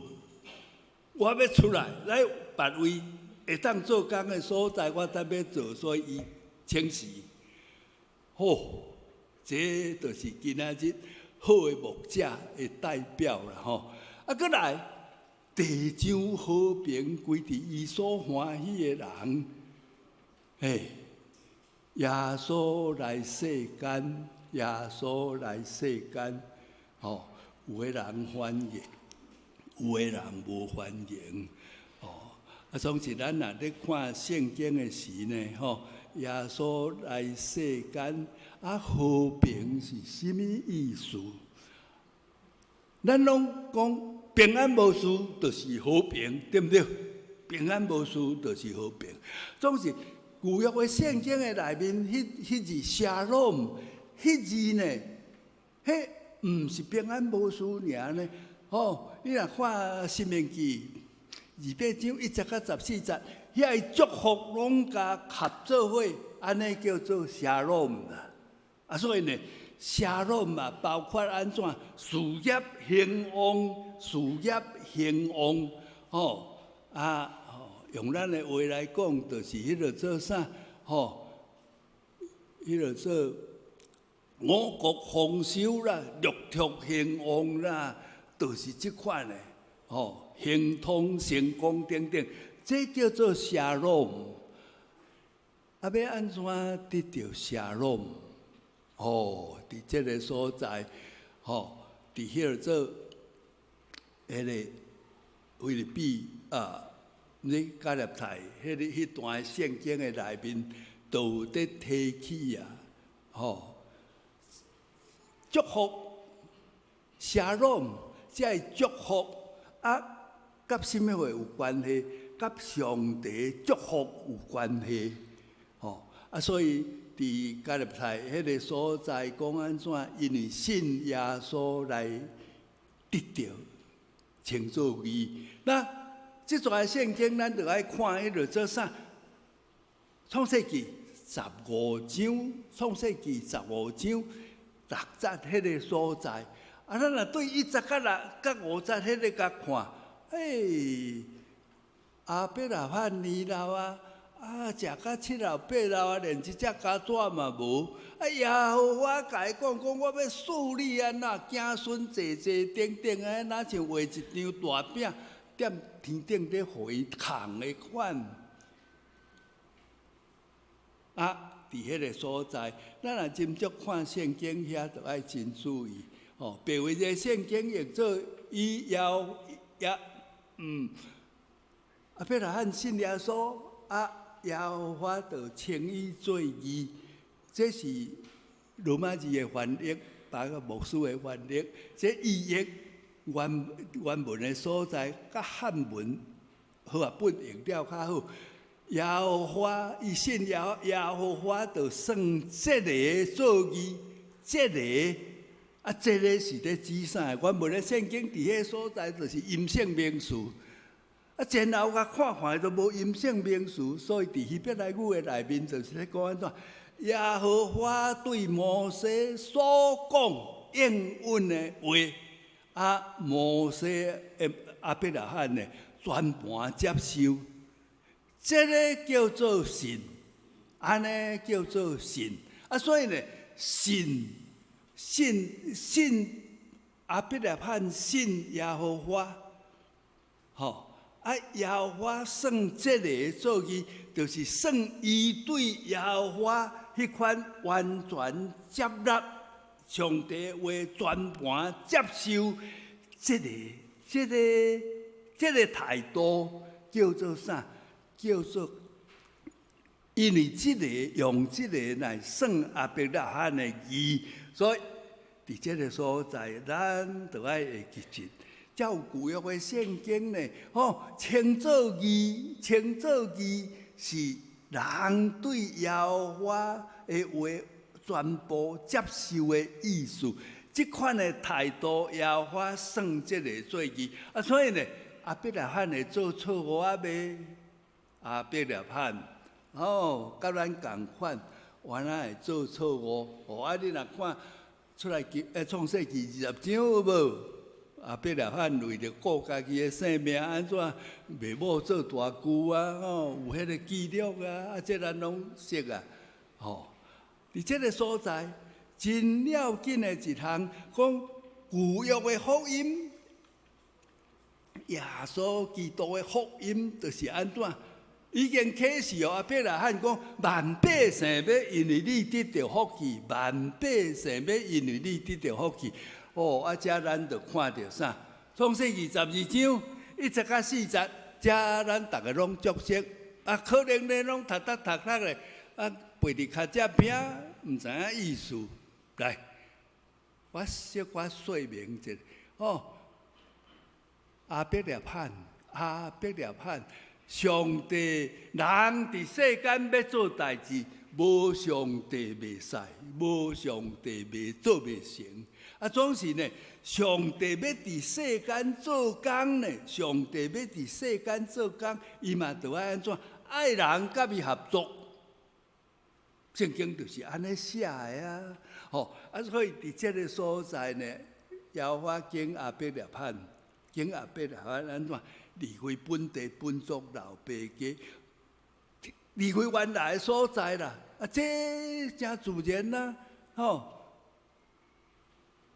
我欲出來來別位會當做工的所在，我才欲做，所以伊請辭。好，這就是今仔日好的牧者的代表啦吼。啊，閣來，地將和平歸佇伊所歡喜的人，嘿。耶穌來世間，耶穌來世間，吼，有的人歡迎，有的人無歡迎，吼。啊，總是咱若咧看聖經的時呢，吼，耶穌來世間，啊，和平是啥物意思？咱攏講平安無事，就是和平，對毋對？平安無事就是和平，總是。舊約的聖經的內面，彼彼字沙龍，彼字呢，彼毋是平安無事爾呢。吼，你若看申命記28章1節到14節，遐個祝福攏共合做伙，按呢叫做沙龍啦。啊，所以呢，沙龍嘛，包括按怎事業興旺，事業興旺，吼啊。用咱的話來講，就是彼个做啥？吼，彼个做五穀豐收啦，六畜興旺啦，就是這款的，吼，亨通成功等等，這叫做沙龍。啊，欲按怎得著沙龍？吼，佇這个所在，吼，佇彼个做彼个腓立比啊。毋是加勒泰彼个彼段圣经的内面，都有伫提起啊，吼，祝福，沙龍，這个祝福啊，佮啥物貨有關係？佮上帝祝福有關係，吼啊，所以佇加勒泰彼个所在講按怎？因為信耶穌來得著稱做義。那這段聖經咱著愛看彼个做啥？創世記十五章，創世記十五章六節彼个所在。啊，咱若對一節佮六佮五節彼个共看，欸，亞伯拉罕年老啊，啊，食甲七老八老啊，連一隻跤紙嘛無。啊，耶和華共伊講講，我欲賜你按怎子孫濟濟等等啊，若像畫一張大餅，踮天頂咧予伊囥的款。啊，佇彼个所在，咱若斟酌看聖經遐，著愛真注意。吼，別為這聖經譯做以要也，亞伯拉罕信耶穌，啊，耶和華就稱伊做義，這是羅馬字的翻譯，包括牧師的翻譯，這意譯原原文的所在，佮漢文和合本譯了較好。耶和華伊信耶耶和華就算這个做義，這个啊，這个是咧指啥？原文的聖經佇彼所在就是陰性名詞。啊，前後共看看都無陰性名詞，所以佇希伯來語的內面就是咧講按怎？耶和華對摩西所講應允的話，啊，摩西的亞伯拉罕呢，全盤接受，這个叫做信，按呢叫做信。啊，所以呢，信信信亞伯拉罕信耶和華，吼。啊！耶和華算這个做義，就是算伊對耶和華彼款完全接納上帝話，全盤接受這个、這个、這个態度，叫做啥？叫做因為這个用這个來算亞伯拉罕的義，所以佇這个所在，咱著愛會記得。才有舊約的聖經呢，吼，稱做義，稱做義是人對耶和華的話全部接受的意思。這款的態度，耶和華算這个做義。啊，所以呢，亞伯拉罕會做錯誤啊袂？亞伯拉罕，吼，佮咱仝款，原來會做錯誤。哦，啊，你若看出來記，創世記20章有無？亞伯拉罕為著顧家己的性命，按怎賣某做大舅啊？吼，有彼个記錄啊！啊，這咱攏識啊！吼，佇這个所在，真要緊的一項，講舊約的福音，耶穌基督的福音，就是按怎？已經啟示予亞伯拉罕講，萬百姓欲因為你得著福氣，萬百姓欲因為你得著福氣。哦，啊，遮咱就看著啥？創世記12章1節佮4節，遮咱逐个攏足熟。啊，可能咧攏讀讀讀讀咧，啊，背佇跤脊邊，毋知影意思。來，我小可說明一下。哦，亞伯拉罕，亞伯拉罕，上帝人佇世間欲做代誌，無上帝袂使，無上帝袂做袂成。啊，總是呢，上帝欲佇世間做工呢，上帝欲佇世間做工，伊嘛著愛按怎？愛人佮伊合作。聖經就是按呢寫的啊，吼！啊，所以佇這个所在呢，耶和華揀亞伯拉罕，揀亞伯拉罕按怎？離開本地本族老爸家，離開原來的所在啦。啊，這誠自然啦，吼！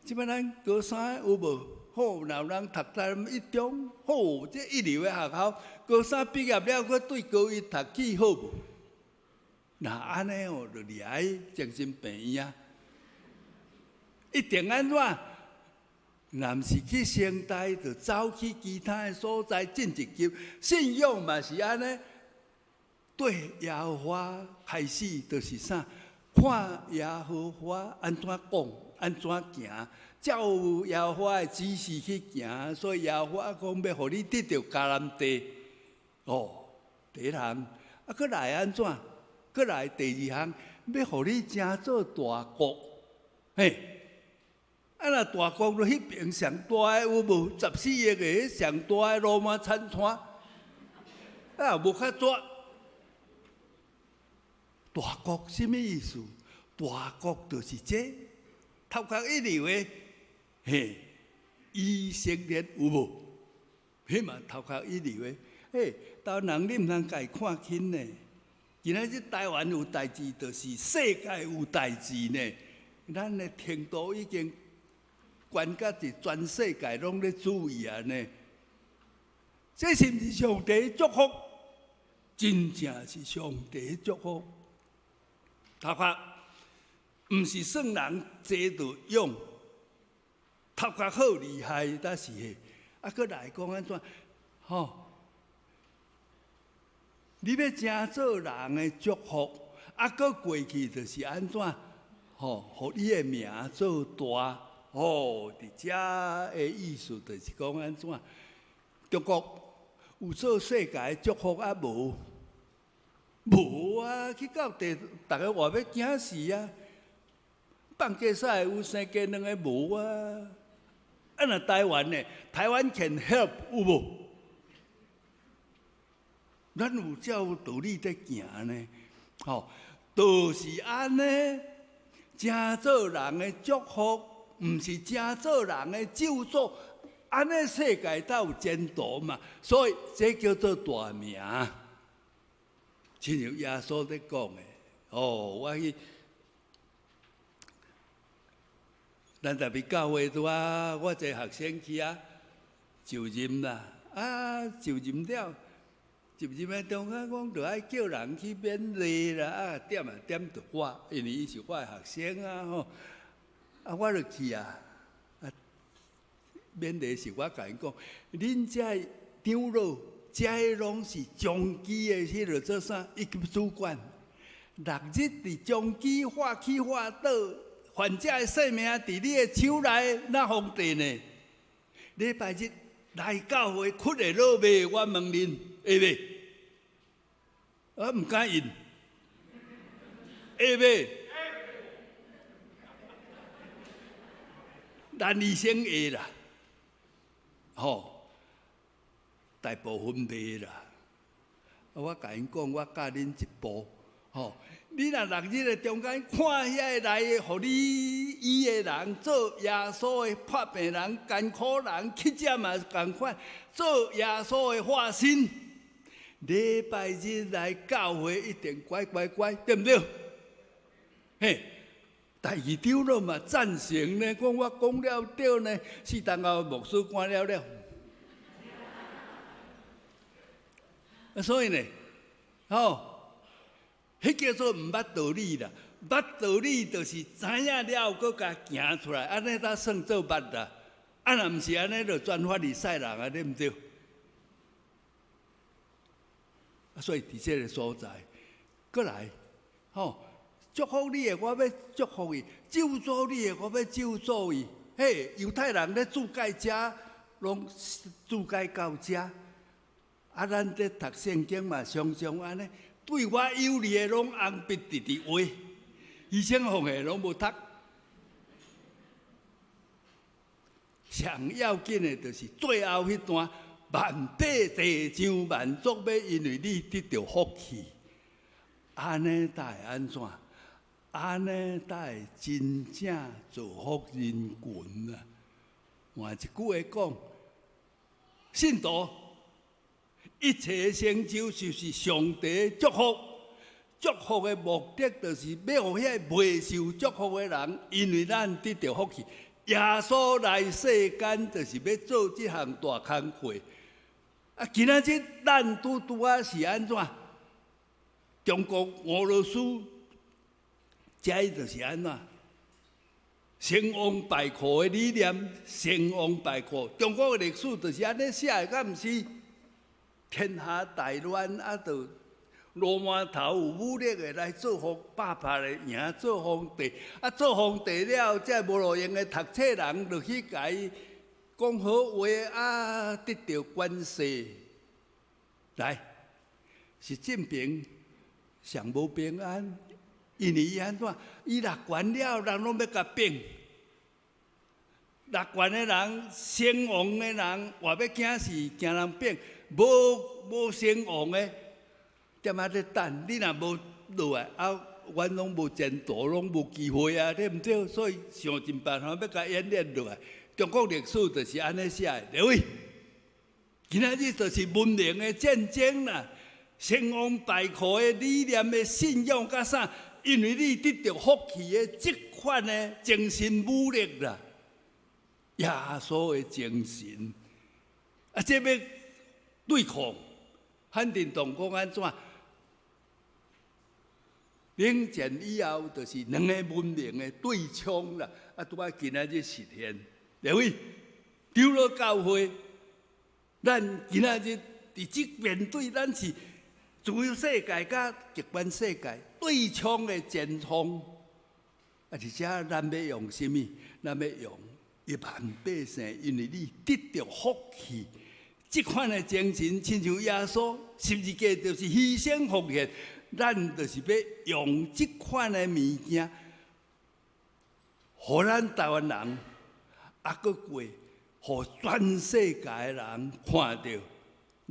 這擺咱高三有無？好，若有人讀台南一中，好，這一流的學校，高三畢業了，閣對高一讀起好無？若按呢哦，就掠去精神病院啊！一定按怎？若毋是去成大，就走去其他的所在進一級。信仰嘛是按呢，對耶和華開始就是啥？看耶和華按怎講，按怎行，照耶和華的指示去行。所以耶和華講欲予你得著迦南地。哦，第一項，啊，閣來按怎？閣來第二項，欲予你成做大國，嘿。啊！若大國就彼爿上大的有無？14億个，彼上大的羅馬餐廳，啊，無較大。大國啥物意思？大國就是這頭殼一流的，嘿，以色列有無？彼嘛頭殼一流的，嘿，台灣人你毋通共伊看輕呢。今仔日台灣有代誌，就是世界有代誌呢。咱的程度已經懸甲佇全世界攏咧注意啊呢。這是毋是上帝祝福？真正是上帝祝福。頭殼毋是算人濟就勇，頭殼好厲害，但是嘿，啊，閣來講按怎？吼，你欲成做人的祝福，啊，閣過去就是按怎？吼，予你的名做大。吼，佇遮的意思就是講按怎？中國有做世界祝福啊無？無啊！去到地，逐个話欲驚死啊！放雞屎有生雞卵的無啊？啊若台灣呢？台灣 can help 有無？咱有照道理佇行呢，吼，就是按呢，成做人的祝福，毋是成做人的咒詛，按呢世界才有前途嘛。所以這叫做大名，親像耶穌咧講的，哦，我去，咱特別教會拄啊，我一个學生去啊，就任啦，啊，就任了。就任的中間講，著愛叫人去勉勵啦，啊，點啊點著我，因為伊是我的學生啊吼，啊，我就去啊，啊，勉勵時我共𪜶講，恁這長老，這攏是長期的彼个做啥？一級主管，六日佇長期發起發倒，患者的性命佇你的手內，哪方便呢？禮拜日來教會，睏會落袂？我問恁會袂？我毋敢應，會袂？咱醫生會啦，吼，大部分袂啦。我共𪜶講，我教恁一步，吼，你若六日的中間看遐个來予你醫的人，做耶穌的破病人、艱苦人，乞食嘛仝款，做耶穌的化身。禮拜日來教會一定乖乖乖，對毋對？嘿，第二長老嘛贊成呢，講我講了對呢，4冬後牧師關了了。所以呢，吼，彼叫做毋捌道理啦，捌道理就是知影了後，閣共行出來，按呢才算做捌啦。啊，若毋是按呢，就全法利賽人啊，對毋對？啊，所以佇這个所在，閣來，吼，祝福你的，我欲祝福伊；咒詛你的，我欲咒詛伊。嘿，猶太人咧註解遮，攏註解到遮。啊，咱咧讀聖經嘛，常常按呢，對我有利的攏紅筆直直畫，醫生奉的攏無讀。上要緊的，就是最後彼段。萬百地上萬族欲因為你得著福氣，按呢才會按怎？按呢才會真正造福人群啊！換一句話講，信徒一切成就就是上帝祝福，祝福的目的就是欲予彼个未受祝福的人，因為咱得著福氣。耶穌來世間就是欲做這項大工課。啊，今仔日咱拄拄仔是按怎？中國、俄羅斯，這就是按怎？成王败寇的理念，成王败寇。中国的历史就是按呢写的，敢毋是？天下大乱啊，就罗馒头有武力的来做皇，爸爸的赢做皇帝。啊，做皇帝了，这无路用的读册人就去共伊讲好话啊，得著权势。来，习近平上无平安，因为伊按怎？伊落权了，人攏欲共并。落权的人，成王的人，话欲惊死，惊人并。无成王的，踮遐咧等。你若无落来，啊，阮拢无前途，拢无机会啊，对毋对？所以想尽办法欲共演练落来。中国历史就是按呢写的，对未？今仔日就是文明的战争啦，成王败寇的理念的信仰佮啥？因为你得著福气的这款的精神武力啦，耶稣的精神，啊，这欲对抗，汉廷顿讲按怎？冷战以后就是两个文明的对冲啦，啊，拄仔今仔日实现，对未？长老教会，咱今仔日伫这面对，咱是自由世界佮极权世界对冲的前锋，啊，而且咱欲用啥物？咱欲用一万百姓，因为你得著福气。这款的精神，亲像耶稣十字架就是牺牲奉献，咱就是欲用这款的物件，予咱台湾人，啊，阁过，予全世界的人看著，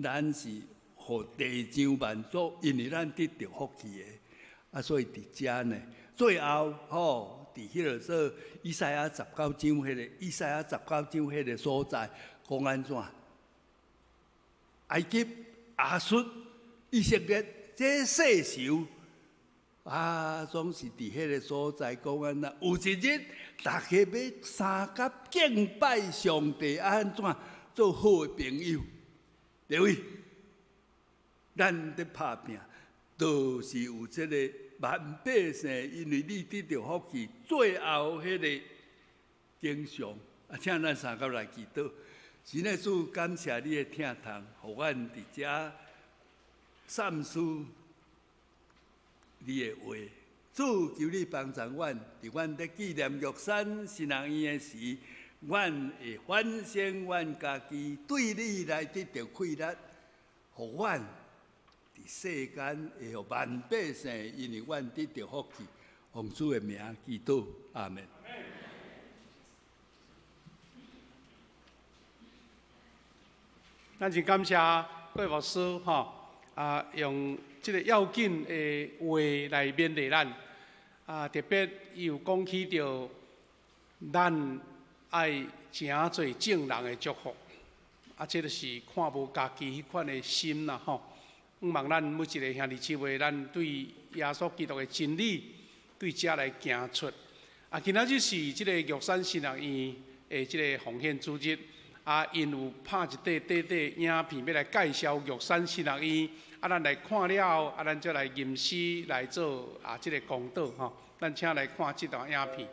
咱是予地上万族，因为咱得著福气的，啊，所以伫遮呢，最后吼，伫彼个做以赛亚十九章彼个，以赛亚十九章彼个所在，讲按怎？埃及、亚述、以色列，这世仇啊，总是伫彼个所在讲按怎？有一日，大家欲相佮敬拜上帝，按怎做好的朋友？对未？咱伫拍拚，就是有这个万百姓，因为你得著福气，最后彼个景象，啊，请咱相佮来祈祷。神的主，感谢你的疼痛，予阮伫遮三思你的话。主，求你帮助阮，伫阮伫纪念玉山神学院的时，阮会反省阮家己，对你来得著快乐，予阮伫世间会予万百姓，因为阮得著福气，奉主的名祈祷，阿们。咱真感谢郭牧师吼，啊，用这个要紧的话来勉励咱，啊，特别伊有讲起著咱爱诚济众人的祝福，啊，这就是看无家己彼款的心啦吼。向望咱每一个兄弟姊妹，咱对耶稣基督的真理，对遮来行出。啊，今仔日是这个玉山神学院的这个奉献主日。啊，𪜶有拍一块短短影片，欲来介绍玉山神学院。啊，咱来看了后，啊，咱再来吟诗来做啊，这个公道吼。咱请来看这段影片。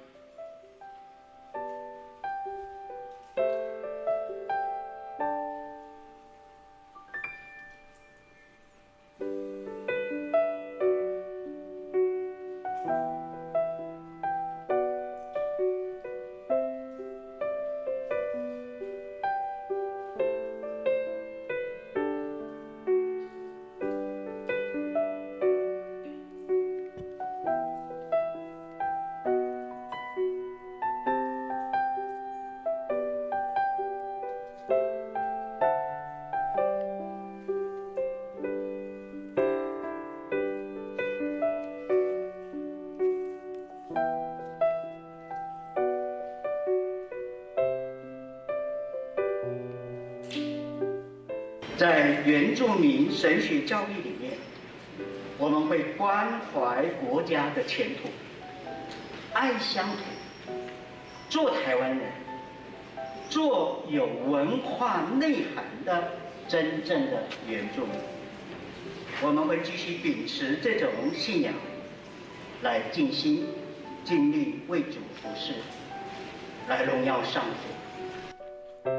在原住民神学教育里面，我们会关怀国家的前途，爱乡土，做台湾人，做有文化内涵的真正的原住民。我们会继续秉持这种信仰，来尽心尽力为主服侍，來榮耀上主。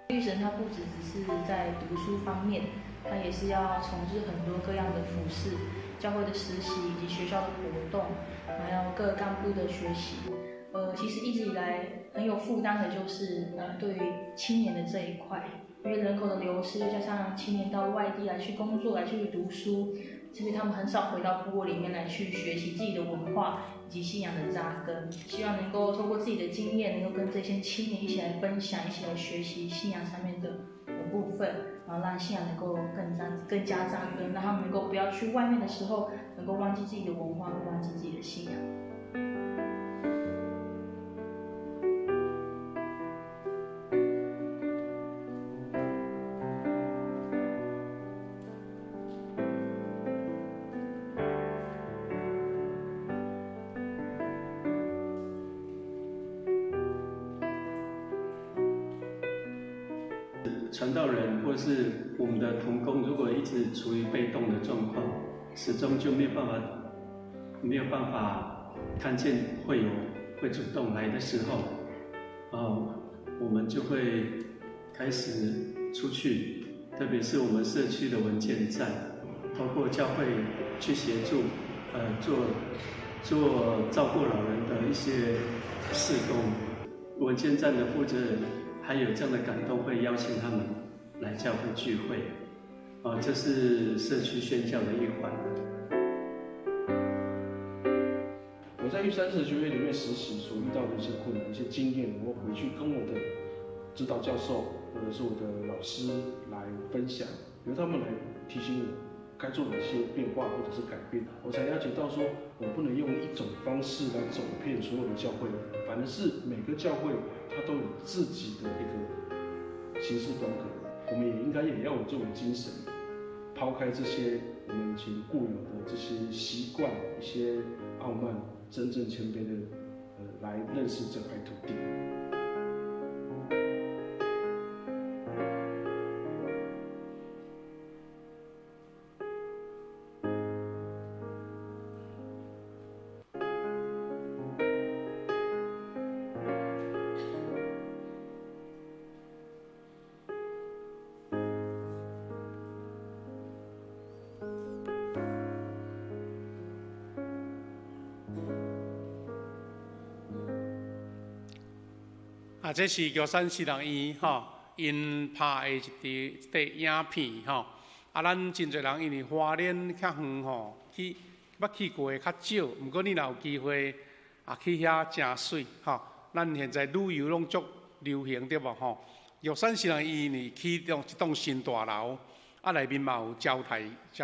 育神他不只只是在讀書方面，他也是要從事很多各樣的服事、教會的實習以及學校的活動，還有各幹部的學習。其實一直以來很有負擔的就是對於青年的這一塊，因為人口的流失，又加上青年到外地來去工作、來去讀書，所以他們很少回到部落裡面來去學習自己的文化以及信仰的扎根。希望能夠透過自己的經驗，能夠跟這些青年一起來分享，一起來學習信仰上面的部分，然後讓信仰能夠更加扎根，讓他們能夠不要去外面的時候，能夠忘記自己的文化，忘記自己的信仰。傳道人或是我們的同工，如果一直處於被動的狀況，始終就沒有辦法看見會友會主動來的時候，我們就會開始出去，特別是我們社區的文件站，透過教會去協助，做照顧老人的一些事工。文件站的負責人還有這樣的感動，會邀請他們來教會聚會，這是社區宣教的一環。我在玉山神學院裡面實習所遇到的一些困難、一些經驗，我回去跟我的指導教授或者是我的老師來分享，由他們來提醒我該做哪些變化或者是改變，我才了解到說，我不能用一種方式來走遍所有的教會，反而是每個教會它都有自己的一個行事風格，我們也應該也要有這種精神，拋開這些我們以前固有的這些習慣、一些傲慢，真正謙卑的，來認識這塊土地。這是玉山神學院吼，𪜶拍的一塊影片吼。啊，咱真濟人因為花蓮較遠吼，去捌去過的較少。毋過你若有機會啊，去遐誠媠吼。咱現在旅遊攏足流行對無吼？玉山神學院因為起棟一棟新大樓，啊內面嘛有招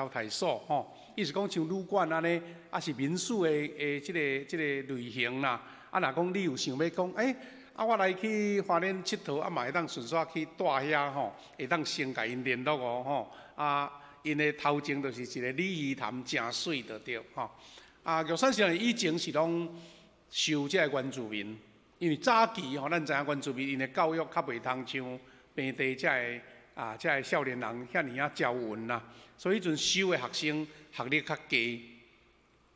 待所吼。意思講像旅館按呢，啊是民宿的這個類型啦。啊，若講你有想欲講，啊，我來去花蓮𨑨迌，啊嘛會當順紲去蹛遐吼，會當先共𪜶聯絡哦吼。啊，𪜶的頭前就是一個鯉魚潭，誠媠就對吼。啊，玉山神學院以前是攏收這个原住民，因為早期吼，咱知影原住民𪜶的教育較袂通像平地這个啊，這个少年人遐爾仔招勻啦，所以彼陣收的學生學歷較低，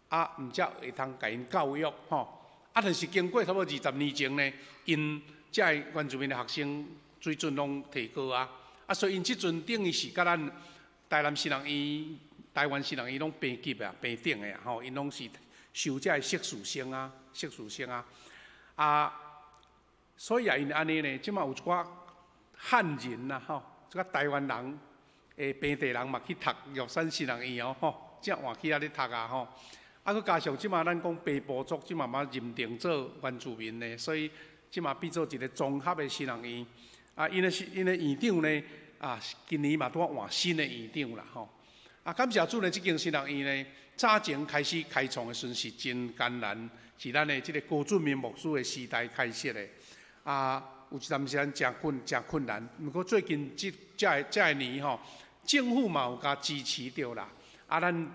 啊，毋才會通共𪜶教育吼。啊，但是經過差不多20年前呢，𪜶這个原住民的學生水準攏提高啊，啊，所以𪜶這陣等於是佮咱台南神學院、台灣神學院攏平級啊、平等的啊，吼，𪜶攏是收這个碩士生啊、碩士生啊，啊，所以啊，因按呢呢，這馬有一寡漢人啦，吼，這個台灣人的平地人嘛去讀玉山神學院哦，吼，才換去遐咧讀啊，吼。啊，閣加上這馬咱講平埔族，這馬嘛認定做原住民的，所以這馬變做一個綜合的神學院。啊，𪜶的院長呢，啊，今年嘛拄仔換新的院長啦，吼。啊，感謝主呢，這間神學院呢，早前開始開創的時陣是真艱難，是咱的這個高俊明牧師的時代開設的。啊，有一陣時間誠困難，毋過最近這個年吼，政府嘛有共支持著啦。啊，咱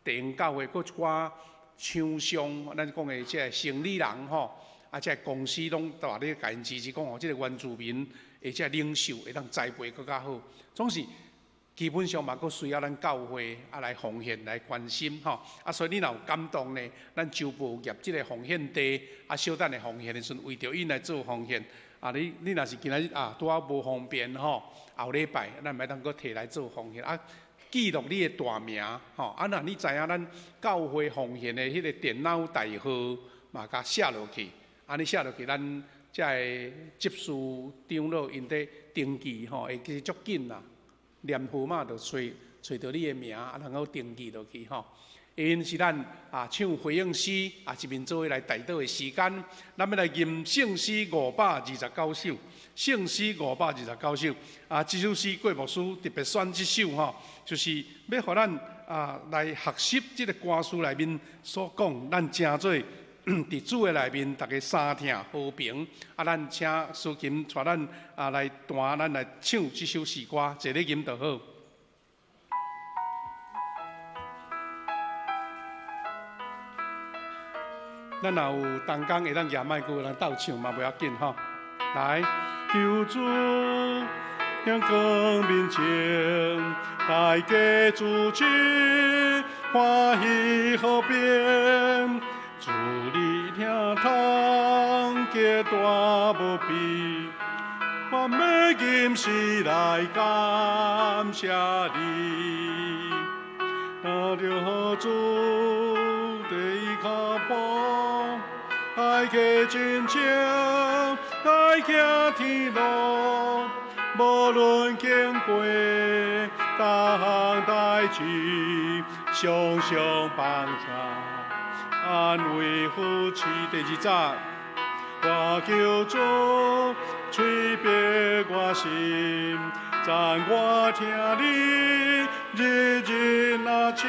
地方教會閣一寡廠商，咱講的這個生理人吼，啊，這個公司攏大咧共𪜶支持，講吼，這個原住民的這個領袖會當栽培閣較好。總是基本上嘛，閣需要咱教會啊來奉獻來關心吼。啊，所以你若有感動呢，咱周報入這个奉獻地，啊，小等的奉獻的時陣，為著𪜶來做奉獻。啊，你若是今仔日啊拄仔無方便吼，後禮拜咱會當閣提來做奉獻啊，記錄你的大名吼。啊，若你知影咱教會奉獻的彼个電腦代號嘛，共寫落去。啊，你寫落去，咱才個執事長老𪜶佇登記吼，會其實足緊啦。連號碼就揣揣著你的名，啊，然後登記落去吼。因是咱啊唱回應詩啊，一面做伙來代禱的時間，咱欲來吟聖詩529首，聖詩529首啊，這首詩郭牧師特別選這首吼，就是欲予咱啊來學習這个歌詞內面所講，咱成做佇主的內面，逐家相疼和平。啊，咱請司琴帶咱啊來彈，咱來唱這首詩歌，坐咧吟就好。咱若有同工會當舉麥克，咱鬥唱嘛袂要緊吼。來，求主向光面前，大家主持歡喜和平，主你聽通極大無比，我欲吟詩來感謝你，若著主的跤步，愛過真情，愛行天路，無論經過逐項代誌，常常幫助安慰扶持。第二節，我求主垂庇我心，讚我聽你日日若親，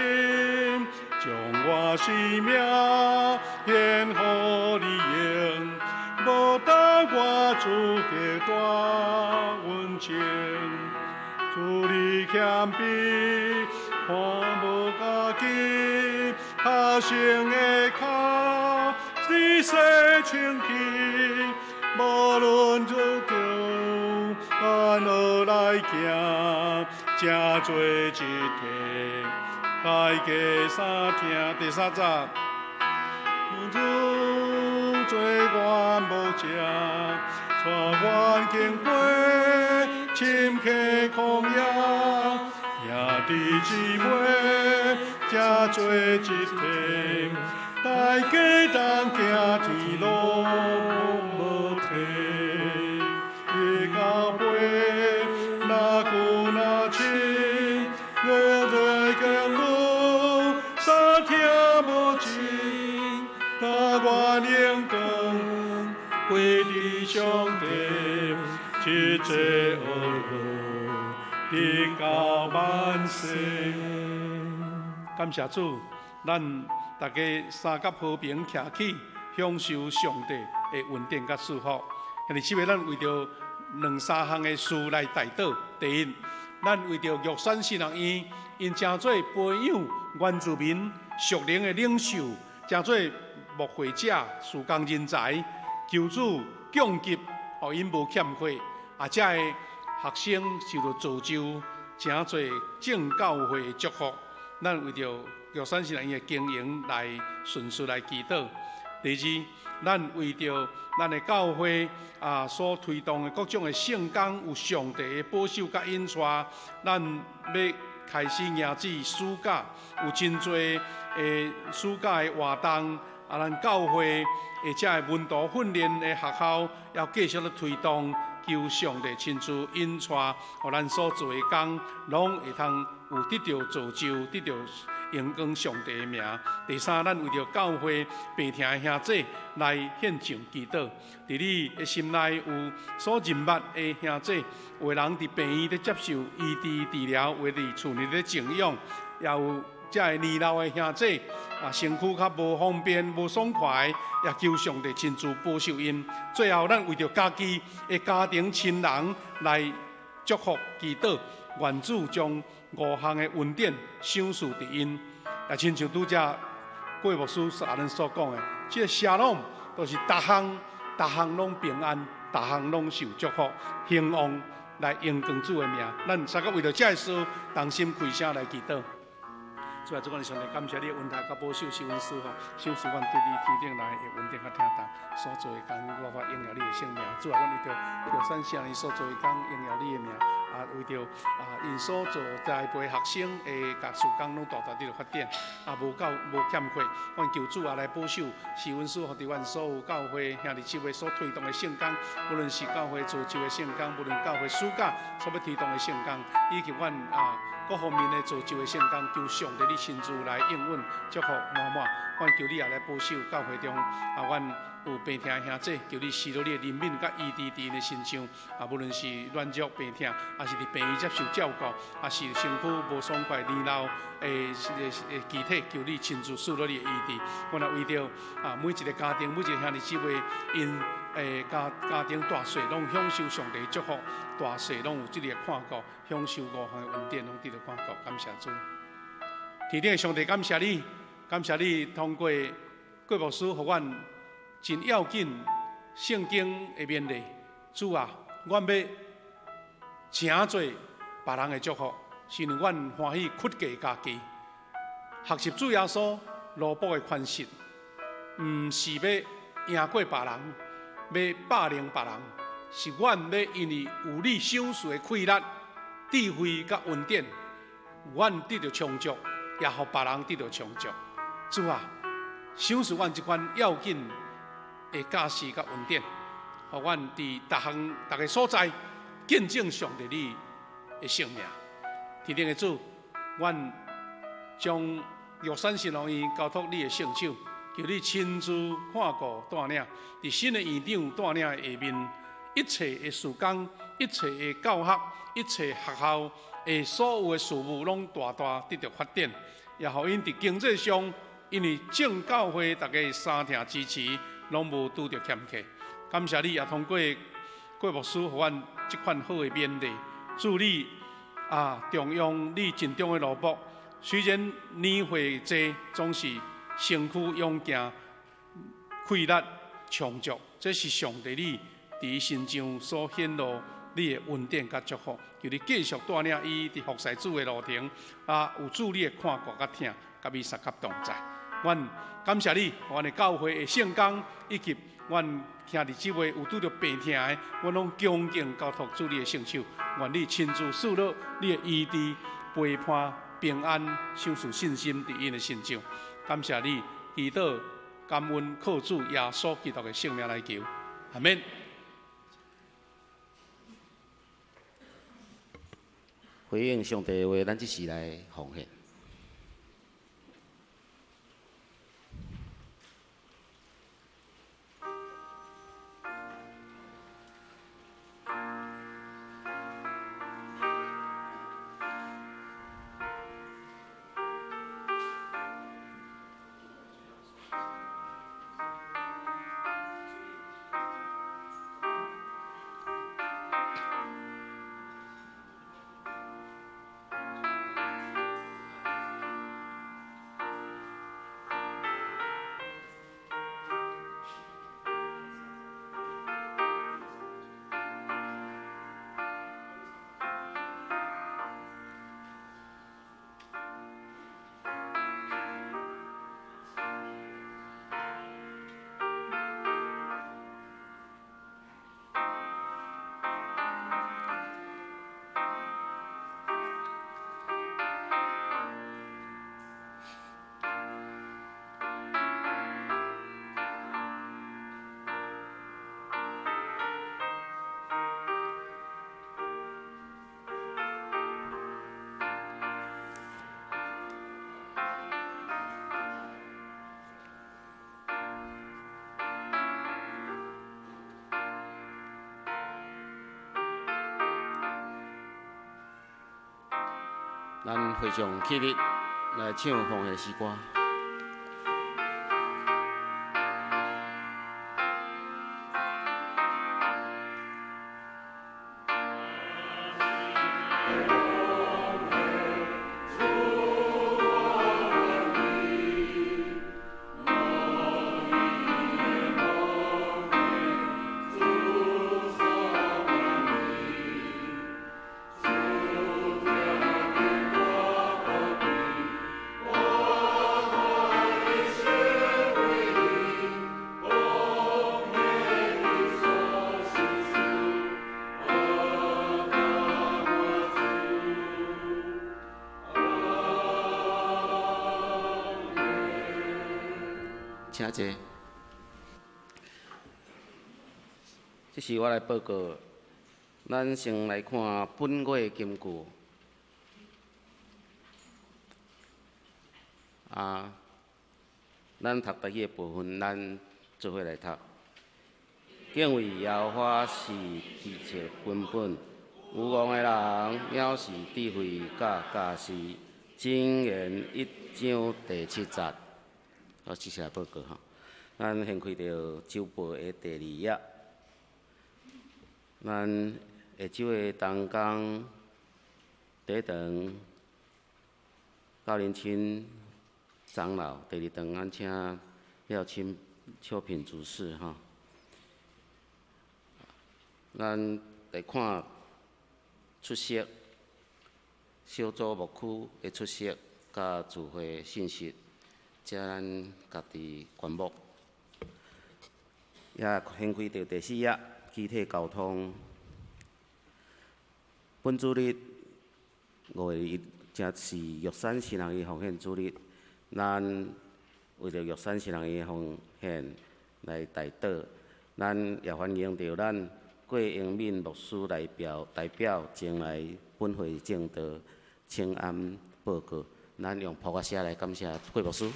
將我生命獻予你用，無當我主極大溫情，主你謙卑，看無家己，學生的跤，你洗清氣，無論如何，按路來行，成做一體，大家相疼。第三節，主做阮牧者，帶阮經過深溪曠野，兄弟姊妹成做一體，大家同行天路無退。伊交陪，若久若親，月月經路相疼無盡，但願榮光歸佇上帝，一切惡路直到萬世。感謝主，咱大家三甲和平徛起，享受上帝的恩典佮祝福。兄弟姊妹，咱為著兩三項的事來代禱。第一，咱為著玉山神學院，𪜶成做培養原住民屬靈的領袖，成做牧會者、事工人才，求主供給，予𪜶無欠缺。啊，這个學生受到造就，成做正教會的祝福。咱為著玉山神學院的經營來順序來祈禱。第二，咱為著咱的教會啊所推動的各種的聖工，有上帝的保守佮引帶，咱欲開始迎接暑假，有真濟的暑假的活動，啊，咱教會的這个門徒訓練的學校要繼續咧推動，求上帝親自引帶，予咱所做的工，攏會通有得著造就，得著榮光上帝的名。第三，咱為著教會病疼的兄弟來獻上祈禱。佇你的心內有所認捌的兄弟，有的人佇病院咧接受醫治治療，有的佇厝內咧靜養，也有這个年老的兄弟啊，身軀較無方便、無爽快，也求上帝親自保守𪜶。最後，咱為著家己的家庭親人來祝福祈禱，願主將五項的恩典賞賜佇𪜶。也親像拄才郭牧師所咱所講的，這个沙龍都是逐項、逐項攏平安，逐項攏受祝福，興旺來榮光主的名。咱三個為著這个事，同心開聲來祈禱。主啊，主，阮上帝感謝你的恩待佮保守，是阮賜福，賞賜阮對你天頂來的恩典佮疼痛所做的工，無法榮耀你的聖名。主啊，阮為著玉山聖人所做的工，榮耀你的名。啊，為著啊，𪜶所做栽培學生的共事工，攏大大得著發展，啊，無夠無欠缺。阮求主啊來保守，是阮賜福佇阮所有教會兄弟姊妹所推動的聖工，無論是教會造就的聖工，無論教會暑假所欲推動的聖工，以及阮啊各方面的造就的聖工，求上帝你親自來應允，祝福滿滿。阮求你也來保守教會中啊，阮有病疼的兄弟，求你施予你的憐憫佮醫治佇𪜶的身上。啊，無論是軟弱病疼，抑是佇病院接受照顧，抑是身軀無爽快、年老的肢體，求你親自賜予你的醫治。阮也為著啊，每一个家庭、每一个兄弟姊妹，𪜶家庭大細攏享受上帝祝福，大細攏有這个看顧，享受五項的恩典，攏得著看顧。感謝主，天頂的上帝，感謝你，感謝你通過郭牧師，予阮真要緊聖經的勉勵。主啊，阮欲成做別人的祝福，是因為阮歡喜屈過家己，學習主耶穌奴僕的寬恕，毋是欲贏過別人，欲霸凌別人，是阮欲因為有你賞賜的氣力、智慧佮恩典，阮得著充足，也予別人得著充足。主啊，賞賜阮這款要緊的教示佮恩典，予阮佇逐項逐个所在見證上帝你的聖名。天頂的主，阮將玉山神學院交託你的聖手，求你親自看顧帶領，佇新的院長帶領下面，一切的事工、一切的教學、一切學校的所有的事務，攏大大得著發展，也予𪜶佇經濟上，因為眾教會大家相疼支持，攏無拄著欠缺。感謝你，也通過郭牧師予阮這款好的勉勵，祝你啊，重用你盡忠的奴僕。雖然年歲濟，總是身軀勇健，氣力充足，這是上帝你佇伊身上所顯露你的恩典佮祝福。求你繼續帶領伊佇服侍主的路程，啊，有主你的看顧佮疼，佮與相佮同在。阮感謝你，阮的教會的聖工，以及阮兄弟姊妹有拄著病疼的，阮攏恭敬交託主你的聖手，願你親自賜予你的醫治、陪伴、平安、賞賜信心佇𪜶的身上。感謝你，祈禱感恩，靠主耶穌基督的聖名來求，阿們。回應上帝的話，咱這時來奉獻。咱非常起立來唱奉獻詩歌。請坐。這是我來報告。咱先來看本月金句。啊，咱讀台語的部分，咱做伙來讀。敬畏耶和華是一切根本，愚戇的人藐視智慧佮教示。箴言一章第七節。好，這是來報告吼。咱掀開著週報的第二頁。咱下晝的同工第一堂高林清長老，第二堂咱請廖清秋品主事吼。咱來看出席小組牧區的出席佮聚會信息，這咱家己觀目。也掀開著第四頁，肢體溝通。本主日5月1日，正是玉山新人的奉獻主日。咱為著玉山新人的奉獻來代禱，咱也歡迎著咱郭英敏牧師來表代表前來本會證道請安報告。咱用噗仔聲來感謝郭牧師。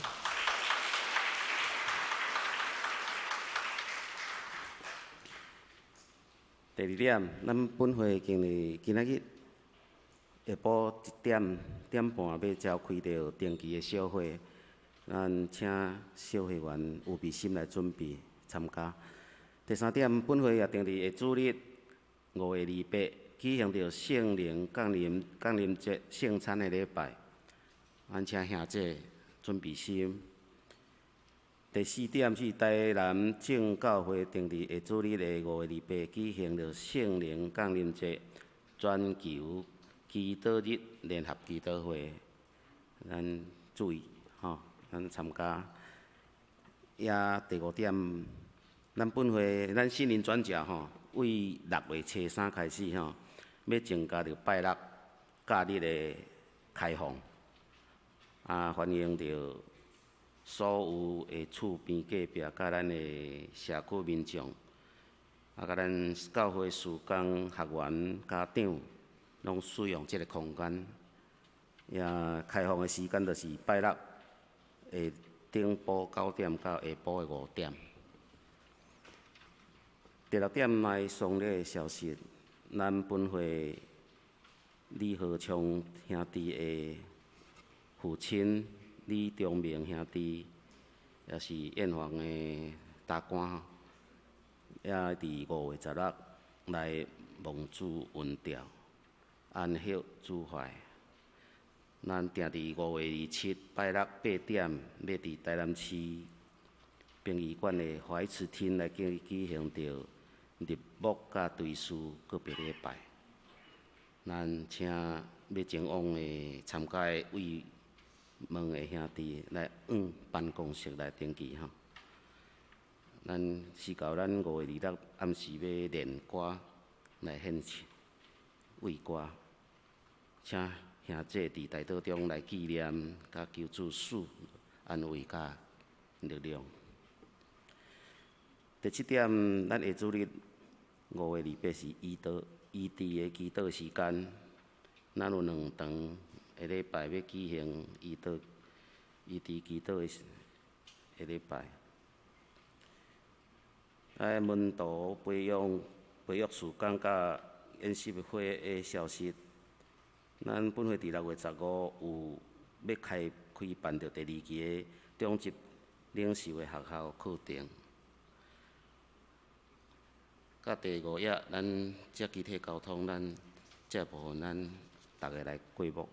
第二點，咱本會經歷今仔日下晡一點點半欲召開著定期的小會，咱請小會員有備心來準備參加。第三點，本會也定佇下主日5月28舉行著聖靈降臨降臨節聖餐的禮拜，咱請兄弟準備心。第四點是台南正教會定佇下主日的5月28舉行著聖靈降臨節全球祈禱日聯合祈禱會，咱注意吼，咱參加。也第五點，咱本會咱心靈轉折吼，為6月初三開始吼，欲增加著拜六假日的開放，啊，歡迎著所有的厝邊隔壁佮咱的社區民眾，啊，佮咱教會事工學員、家長，攏使用這个空間。也開放的時間就是拜六下頂晡9點到下晡的5點。第六點來喪禮的消息，咱本會李和昌兄弟的父親李忠明兄弟，也是燕房的大官吼，也佇5月16來蒙主恩召，安息主懷。咱定佇5月27拜六8點，欲佇台南市殯儀館的懷慈廳來舉舉行著入墓佮追思告別禮拜。咱請欲前往的參加的慰問的兄弟來往辦公室來登記吼。咱是到咱5月26暗時欲練歌來獻唱慰歌，請兄弟佇代禱中來紀念，佮求主賜安慰佮力量。第七點，咱下主日5月28是醫禱醫治的祈禱時間，咱有兩堂下禮拜欲舉行醫禱醫治祈禱的下禮拜。哎，門徒培養培育事工佮研習會的消息，咱本會佇6月15有欲開開辦著第二期的中職領袖的學校課程。佮第五頁，咱這肢體溝通，咱這部分咱逐个來過目。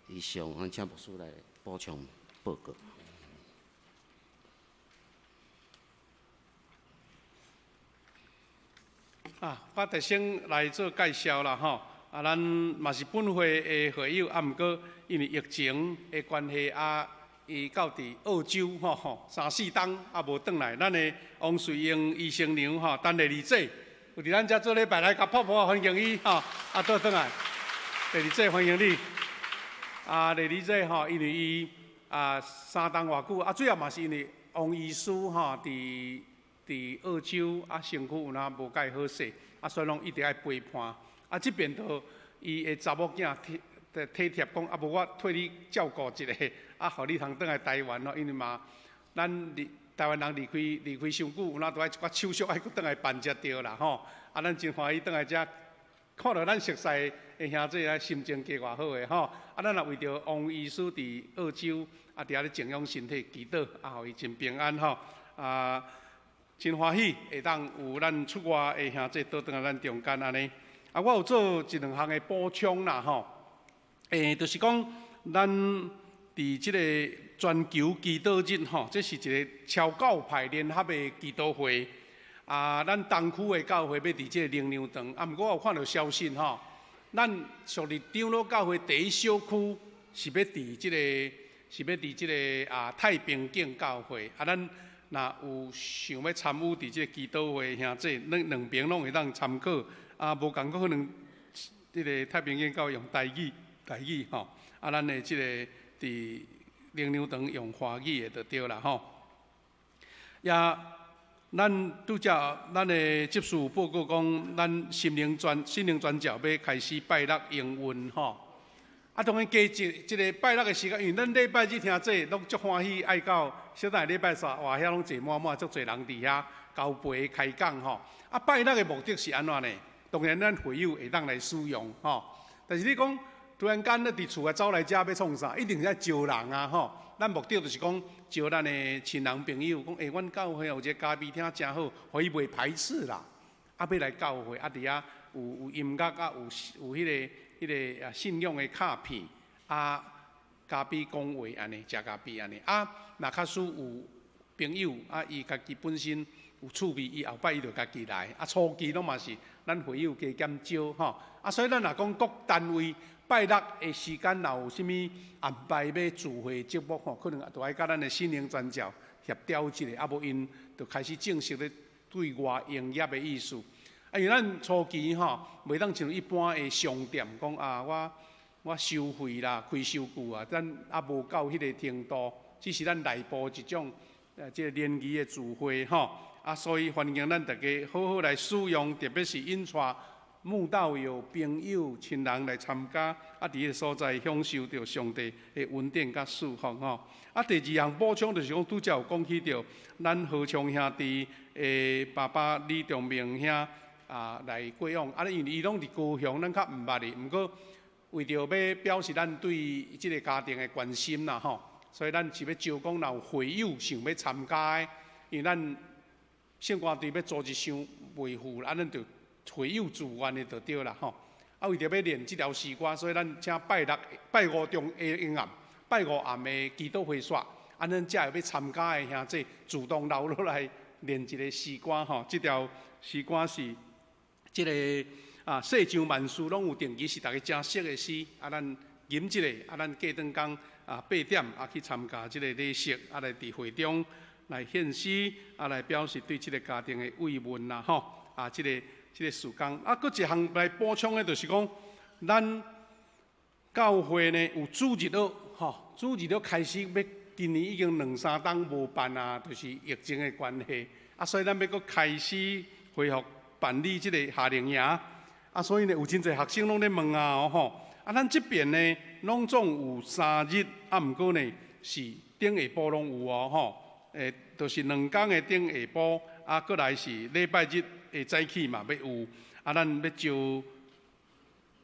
以上，咱請牧師來補充報告。啊，我特先來做介紹啦吼。啊，咱嘛是本會的會友，啊，毋過因為疫情的關係啊，伊到佇澳洲吼吼三四冬啊無轉來。咱的王瑞英醫生娘吼，陳麗麗姐，有佇咱遮做禮拜來共泡泡歡迎伊吼，啊，倒轉來，麗麗姐歡迎你。啊，麗麗姐吼，因為伊啊三冬偌久，啊，主要嘛是因為王醫師吼，佇澳洲啊，身軀有哪無蓋好勢，啊，所以攏一直愛陪伴。啊，這邊就伊的查某囝體體貼講，啊，無我替你照顧一下，啊，予你通轉來台灣咯，因為嘛，咱離台灣人離開傷久，有哪都愛一寡手續愛閣轉來辦才對啦吼。啊，咱真歡喜轉來遮，看著咱熟似的兄弟，心情加偌好的吼。啊，咱也為著王醫師佇澳洲啊，佇遐咧靜養身體祈禱，啊，予伊真平安吼。啊，真歡喜會當有咱出外的兄弟倒轉來咱中間按呢。啊，我有做一兩項的補充啦吼。就是講咱佇這个全球祈禱日吼，這是一个超教派聯合的祈禱會。啊，咱東區的教會欲佇這个靈糧堂，啊，毋過我有看著消息吼，咱屬佇長老教會第一小區是欲佇這个啊太平景教會。啊，咱若有想欲參與佇這个祈禱會兄弟，兩邊攏會當參考。啊，無仝可能，這个太平景教會用台語，台語吼。啊，咱的這个佇靈糧堂用華語的就對啦吼。也，咱拄才咱的執事報告講，咱心靈傳教欲開始拜六營運吼。啊，當然加一這个拜六的時間，因為咱禮拜日聽這攏足歡喜，愛到小等下禮拜三，哇，遐攏坐滿滿，足濟人佇遐交陪開講吼。啊，拜六的目的是按怎呢？當然，咱會友會當來使用吼。但是你講突然間咧佇厝內走來遮欲創啥？一定是愛招人啊吼。咱目的就是講招咱的親人朋友，講欸，阮教會有一個咖啡廳誠好，予伊袂排斥啦。啊，欲來教會啊，佇遐有音樂啊，有彼个啊信仰的卡片啊，咖啡講話按呢，食咖啡按呢。啊，若假使有朋友啊，伊家己本身有趣味，伊後擺伊就家己來。啊，初期攏嘛是咱會友加減招吼。啊，所以咱若講各單位拜六的時間，若有啥物安排欲聚會節目吼，可能都愛佮咱的心靈傳教協調一下，啊無𪜶就開始正式咧對外營業的意思。啊，因為咱初期吼，袂當像一般的商店講啊，我收費啦，開收據啊，咱猶無到彼个程度，只是咱內部一種這个聯誼的聚會吼。啊，所以歡迎咱大家好好來使用，特別是引帶慕道友、朋友、親人來參加，啊，佇彼个所在享受著上帝的恩典佮祝福吼。啊，第二項補充就是講，拄才有講起著，咱何昌兄弟的爸爸李長明兄啊來過往，啊，因為伊攏佇高雄，咱較毋捌伊，毋過為著欲表示咱對這个家庭的關心啦吼，所以咱是欲招講，若有會友想欲參加的，因為咱聖歌隊欲組織傷袂赴，啊，咱就會友自願的就對啦吼。啊，為著欲練這條詩歌，所以咱請拜六、拜五中下昏暗、拜五暗的祈禱會煞，啊，咱才會欲參加的兄弟主動留落來練一個詩歌吼。這條詩歌是這个啊，世上萬事攏有定期，是大家誠熟的詩。啊，咱吟一个，啊，咱過轉工啊8點啊去參加這個禮式，啊，來佇會中來獻詩，啊，來表示對這个家庭的慰問啦吼。啊，這个事工，啊，閣一項來補充的，就是講，咱教會呢有主日學，吼，主日學開始欲今年已經兩三冬無辦啊，就是疫情的關係，啊，所以咱欲閣開始恢復辦理這个夏令營，啊，所以呢有真濟學生攏咧問啊，吼，啊，咱這邊呢攏總有3日，啊，毋過呢是頂下晡攏有哦，吼，就是2工的頂下晡，啊，閣來是禮拜日的早起嘛欲有，啊，咱欲招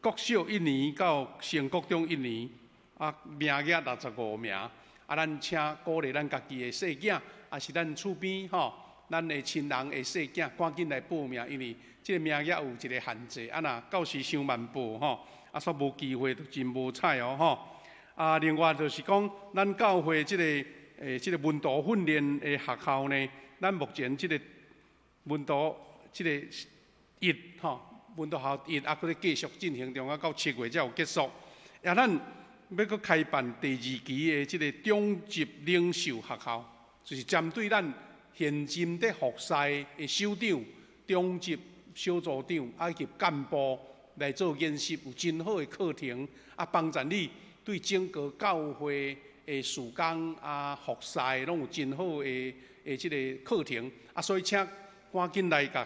國小一年到升國中一年，啊，名額65名，啊，咱請鼓勵咱家己的細囝，抑是咱厝邊吼，咱的親人的細囝，趕緊來報名，因為這个名額有一个限制，啊，若到時傷慢報吼，啊，煞無機會就真無彩哦吼。啊，另外就是講，咱教會這个門徒訓練的學校呢，咱目前這个門徒這个一吼，門徒學校一猶閣咧繼續進行中，啊，到7月才有結束。啊，咱欲閣開辦第二期的這个長執領袖學校，就是針對咱現今佇服侍的首長、長執小組長啊以及幹部來做研習，有真好的課程，啊，幫助你對整個教會的事工啊，服侍攏有真好的這个课程啊，所以请赶紧来共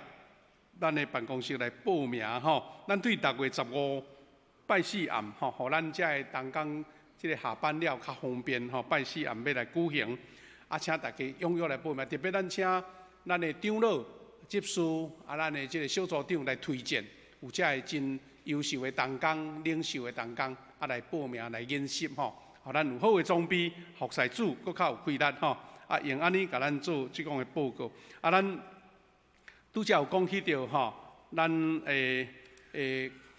咱的办公室来报名吼。咱对6月15拜四暗吼，予咱遮的同工这个下班了较方便吼，拜四暗欲来举行啊，请大家踊跃来报名，特别咱请咱的长老、执事啊，咱的这个小组长来推荐，有遮个真优秀的同工、领袖的同工啊，来报名来研习吼，予咱有好的装备，服侍主，阁较有气力吼。啊，用按呢共咱做这款的报告。啊，咱拄才有讲起著吼，咱的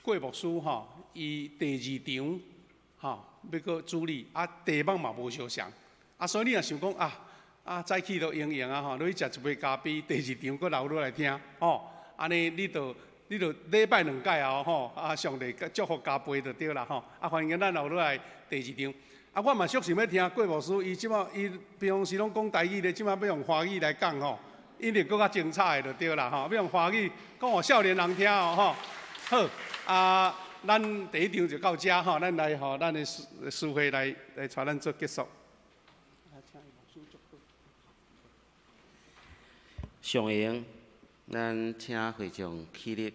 郭牧师吼，伊第二场吼欲阁主礼，啊，题目嘛无相仝，啊，所以你若想讲啊，啊早起都闲闲啊吼，落去食一杯咖啡，第二场阁留落来听吼，按呢你著礼拜两届哦吼，啊，上帝祝福加倍就对啦吼，啊，欢迎咱留落来第二场。啊，我嘛足想欲听郭牧师，伊这马伊平常时拢讲台语咧，这马欲用华语来讲吼，一定阁较精彩的就对啦吼，欲用华语讲予少年人听哦吼。好，啊，咱第一场就到遮吼，咱来予咱的司会来带咱做结束。上闲，咱请会众起立，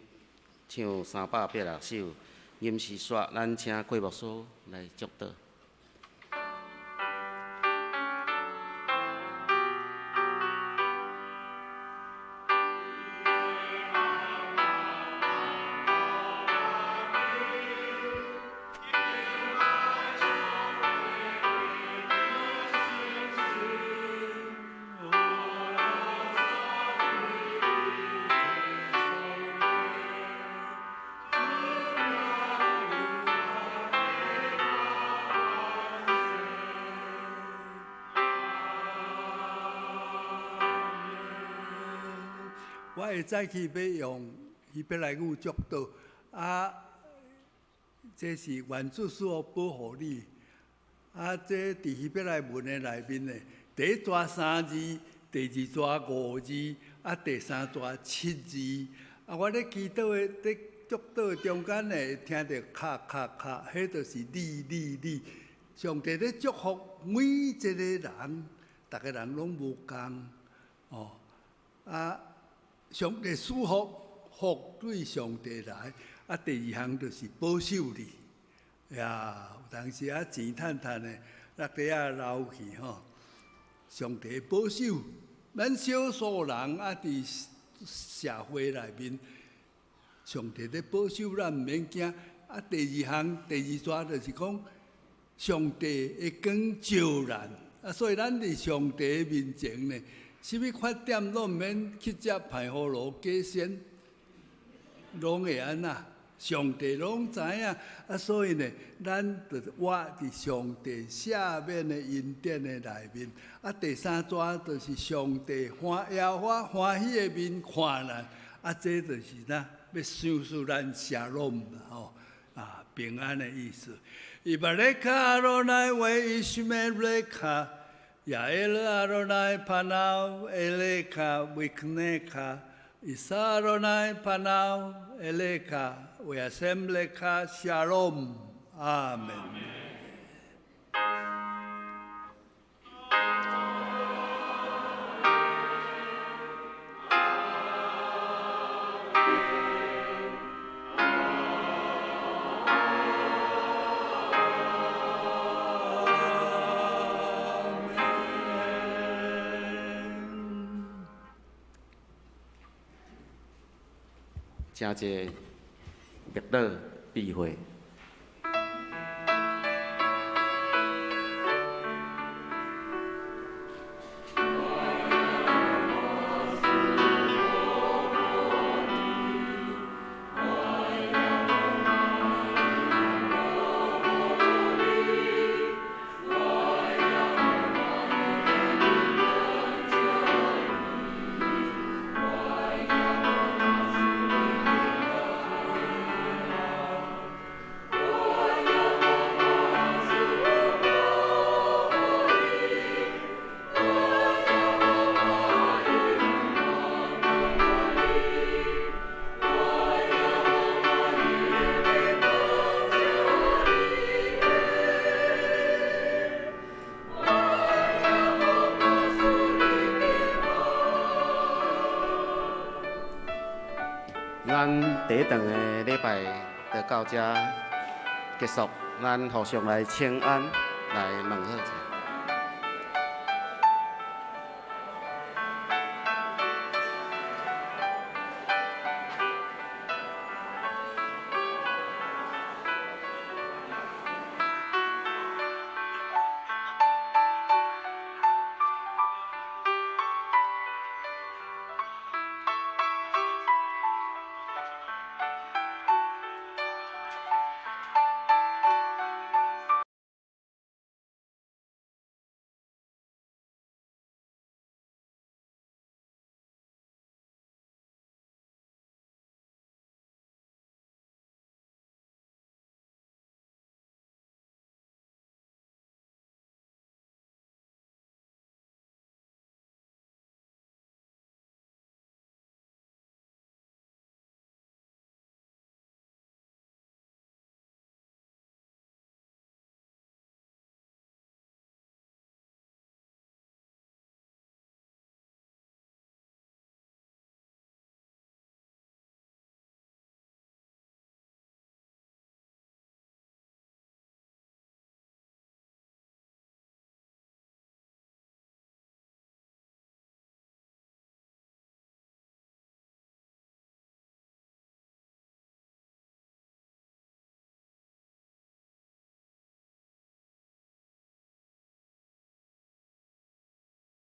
唱386首《吟诗煞》，咱请郭牧师来祝祷。我会早起欲用希伯来语祝祷，啊，这是愿主赐福保护你。啊，这伫希伯来文的内面呢，第一逝三字，第二逝五字，啊，第三逝七字。啊，我咧祈祷的，咧祝祷的中间呢，会听著卡卡卡，彼就是你你你。上帝咧祝福每一个人，逐个人拢无仝哦，啊。上帝赐福，福对上帝来。啊，第二项就是保守你。呀，有当时啊钱趁趁的，落地仔流去吼。上帝保守，咱少数人啊，伫社会内面，上帝咧保守咱，毋免惊。啊，第二项，第二逝就是讲，上帝的光照咱。啊，所以咱伫上帝面前呢，啥物缺点拢毋免去食排葫芦假仙，拢会按怎？上帝拢知影。啊，所以呢，咱就活伫上帝赦免的恩典的内面。啊，第三逝就是上帝欢耶和华欢喜的面看咱。啊，这就是咱欲赏赐咱שלום吼啊平安的意思。יברכך אדוני וישמרך。יאר אדוני פניו אליך ויחנך, ישא אדוני פניו אליך וישם לך שלום。阿门。请坐，默祷闭会。咱第一頓的禮拜就到這結束，咱互相來請安，來問好者。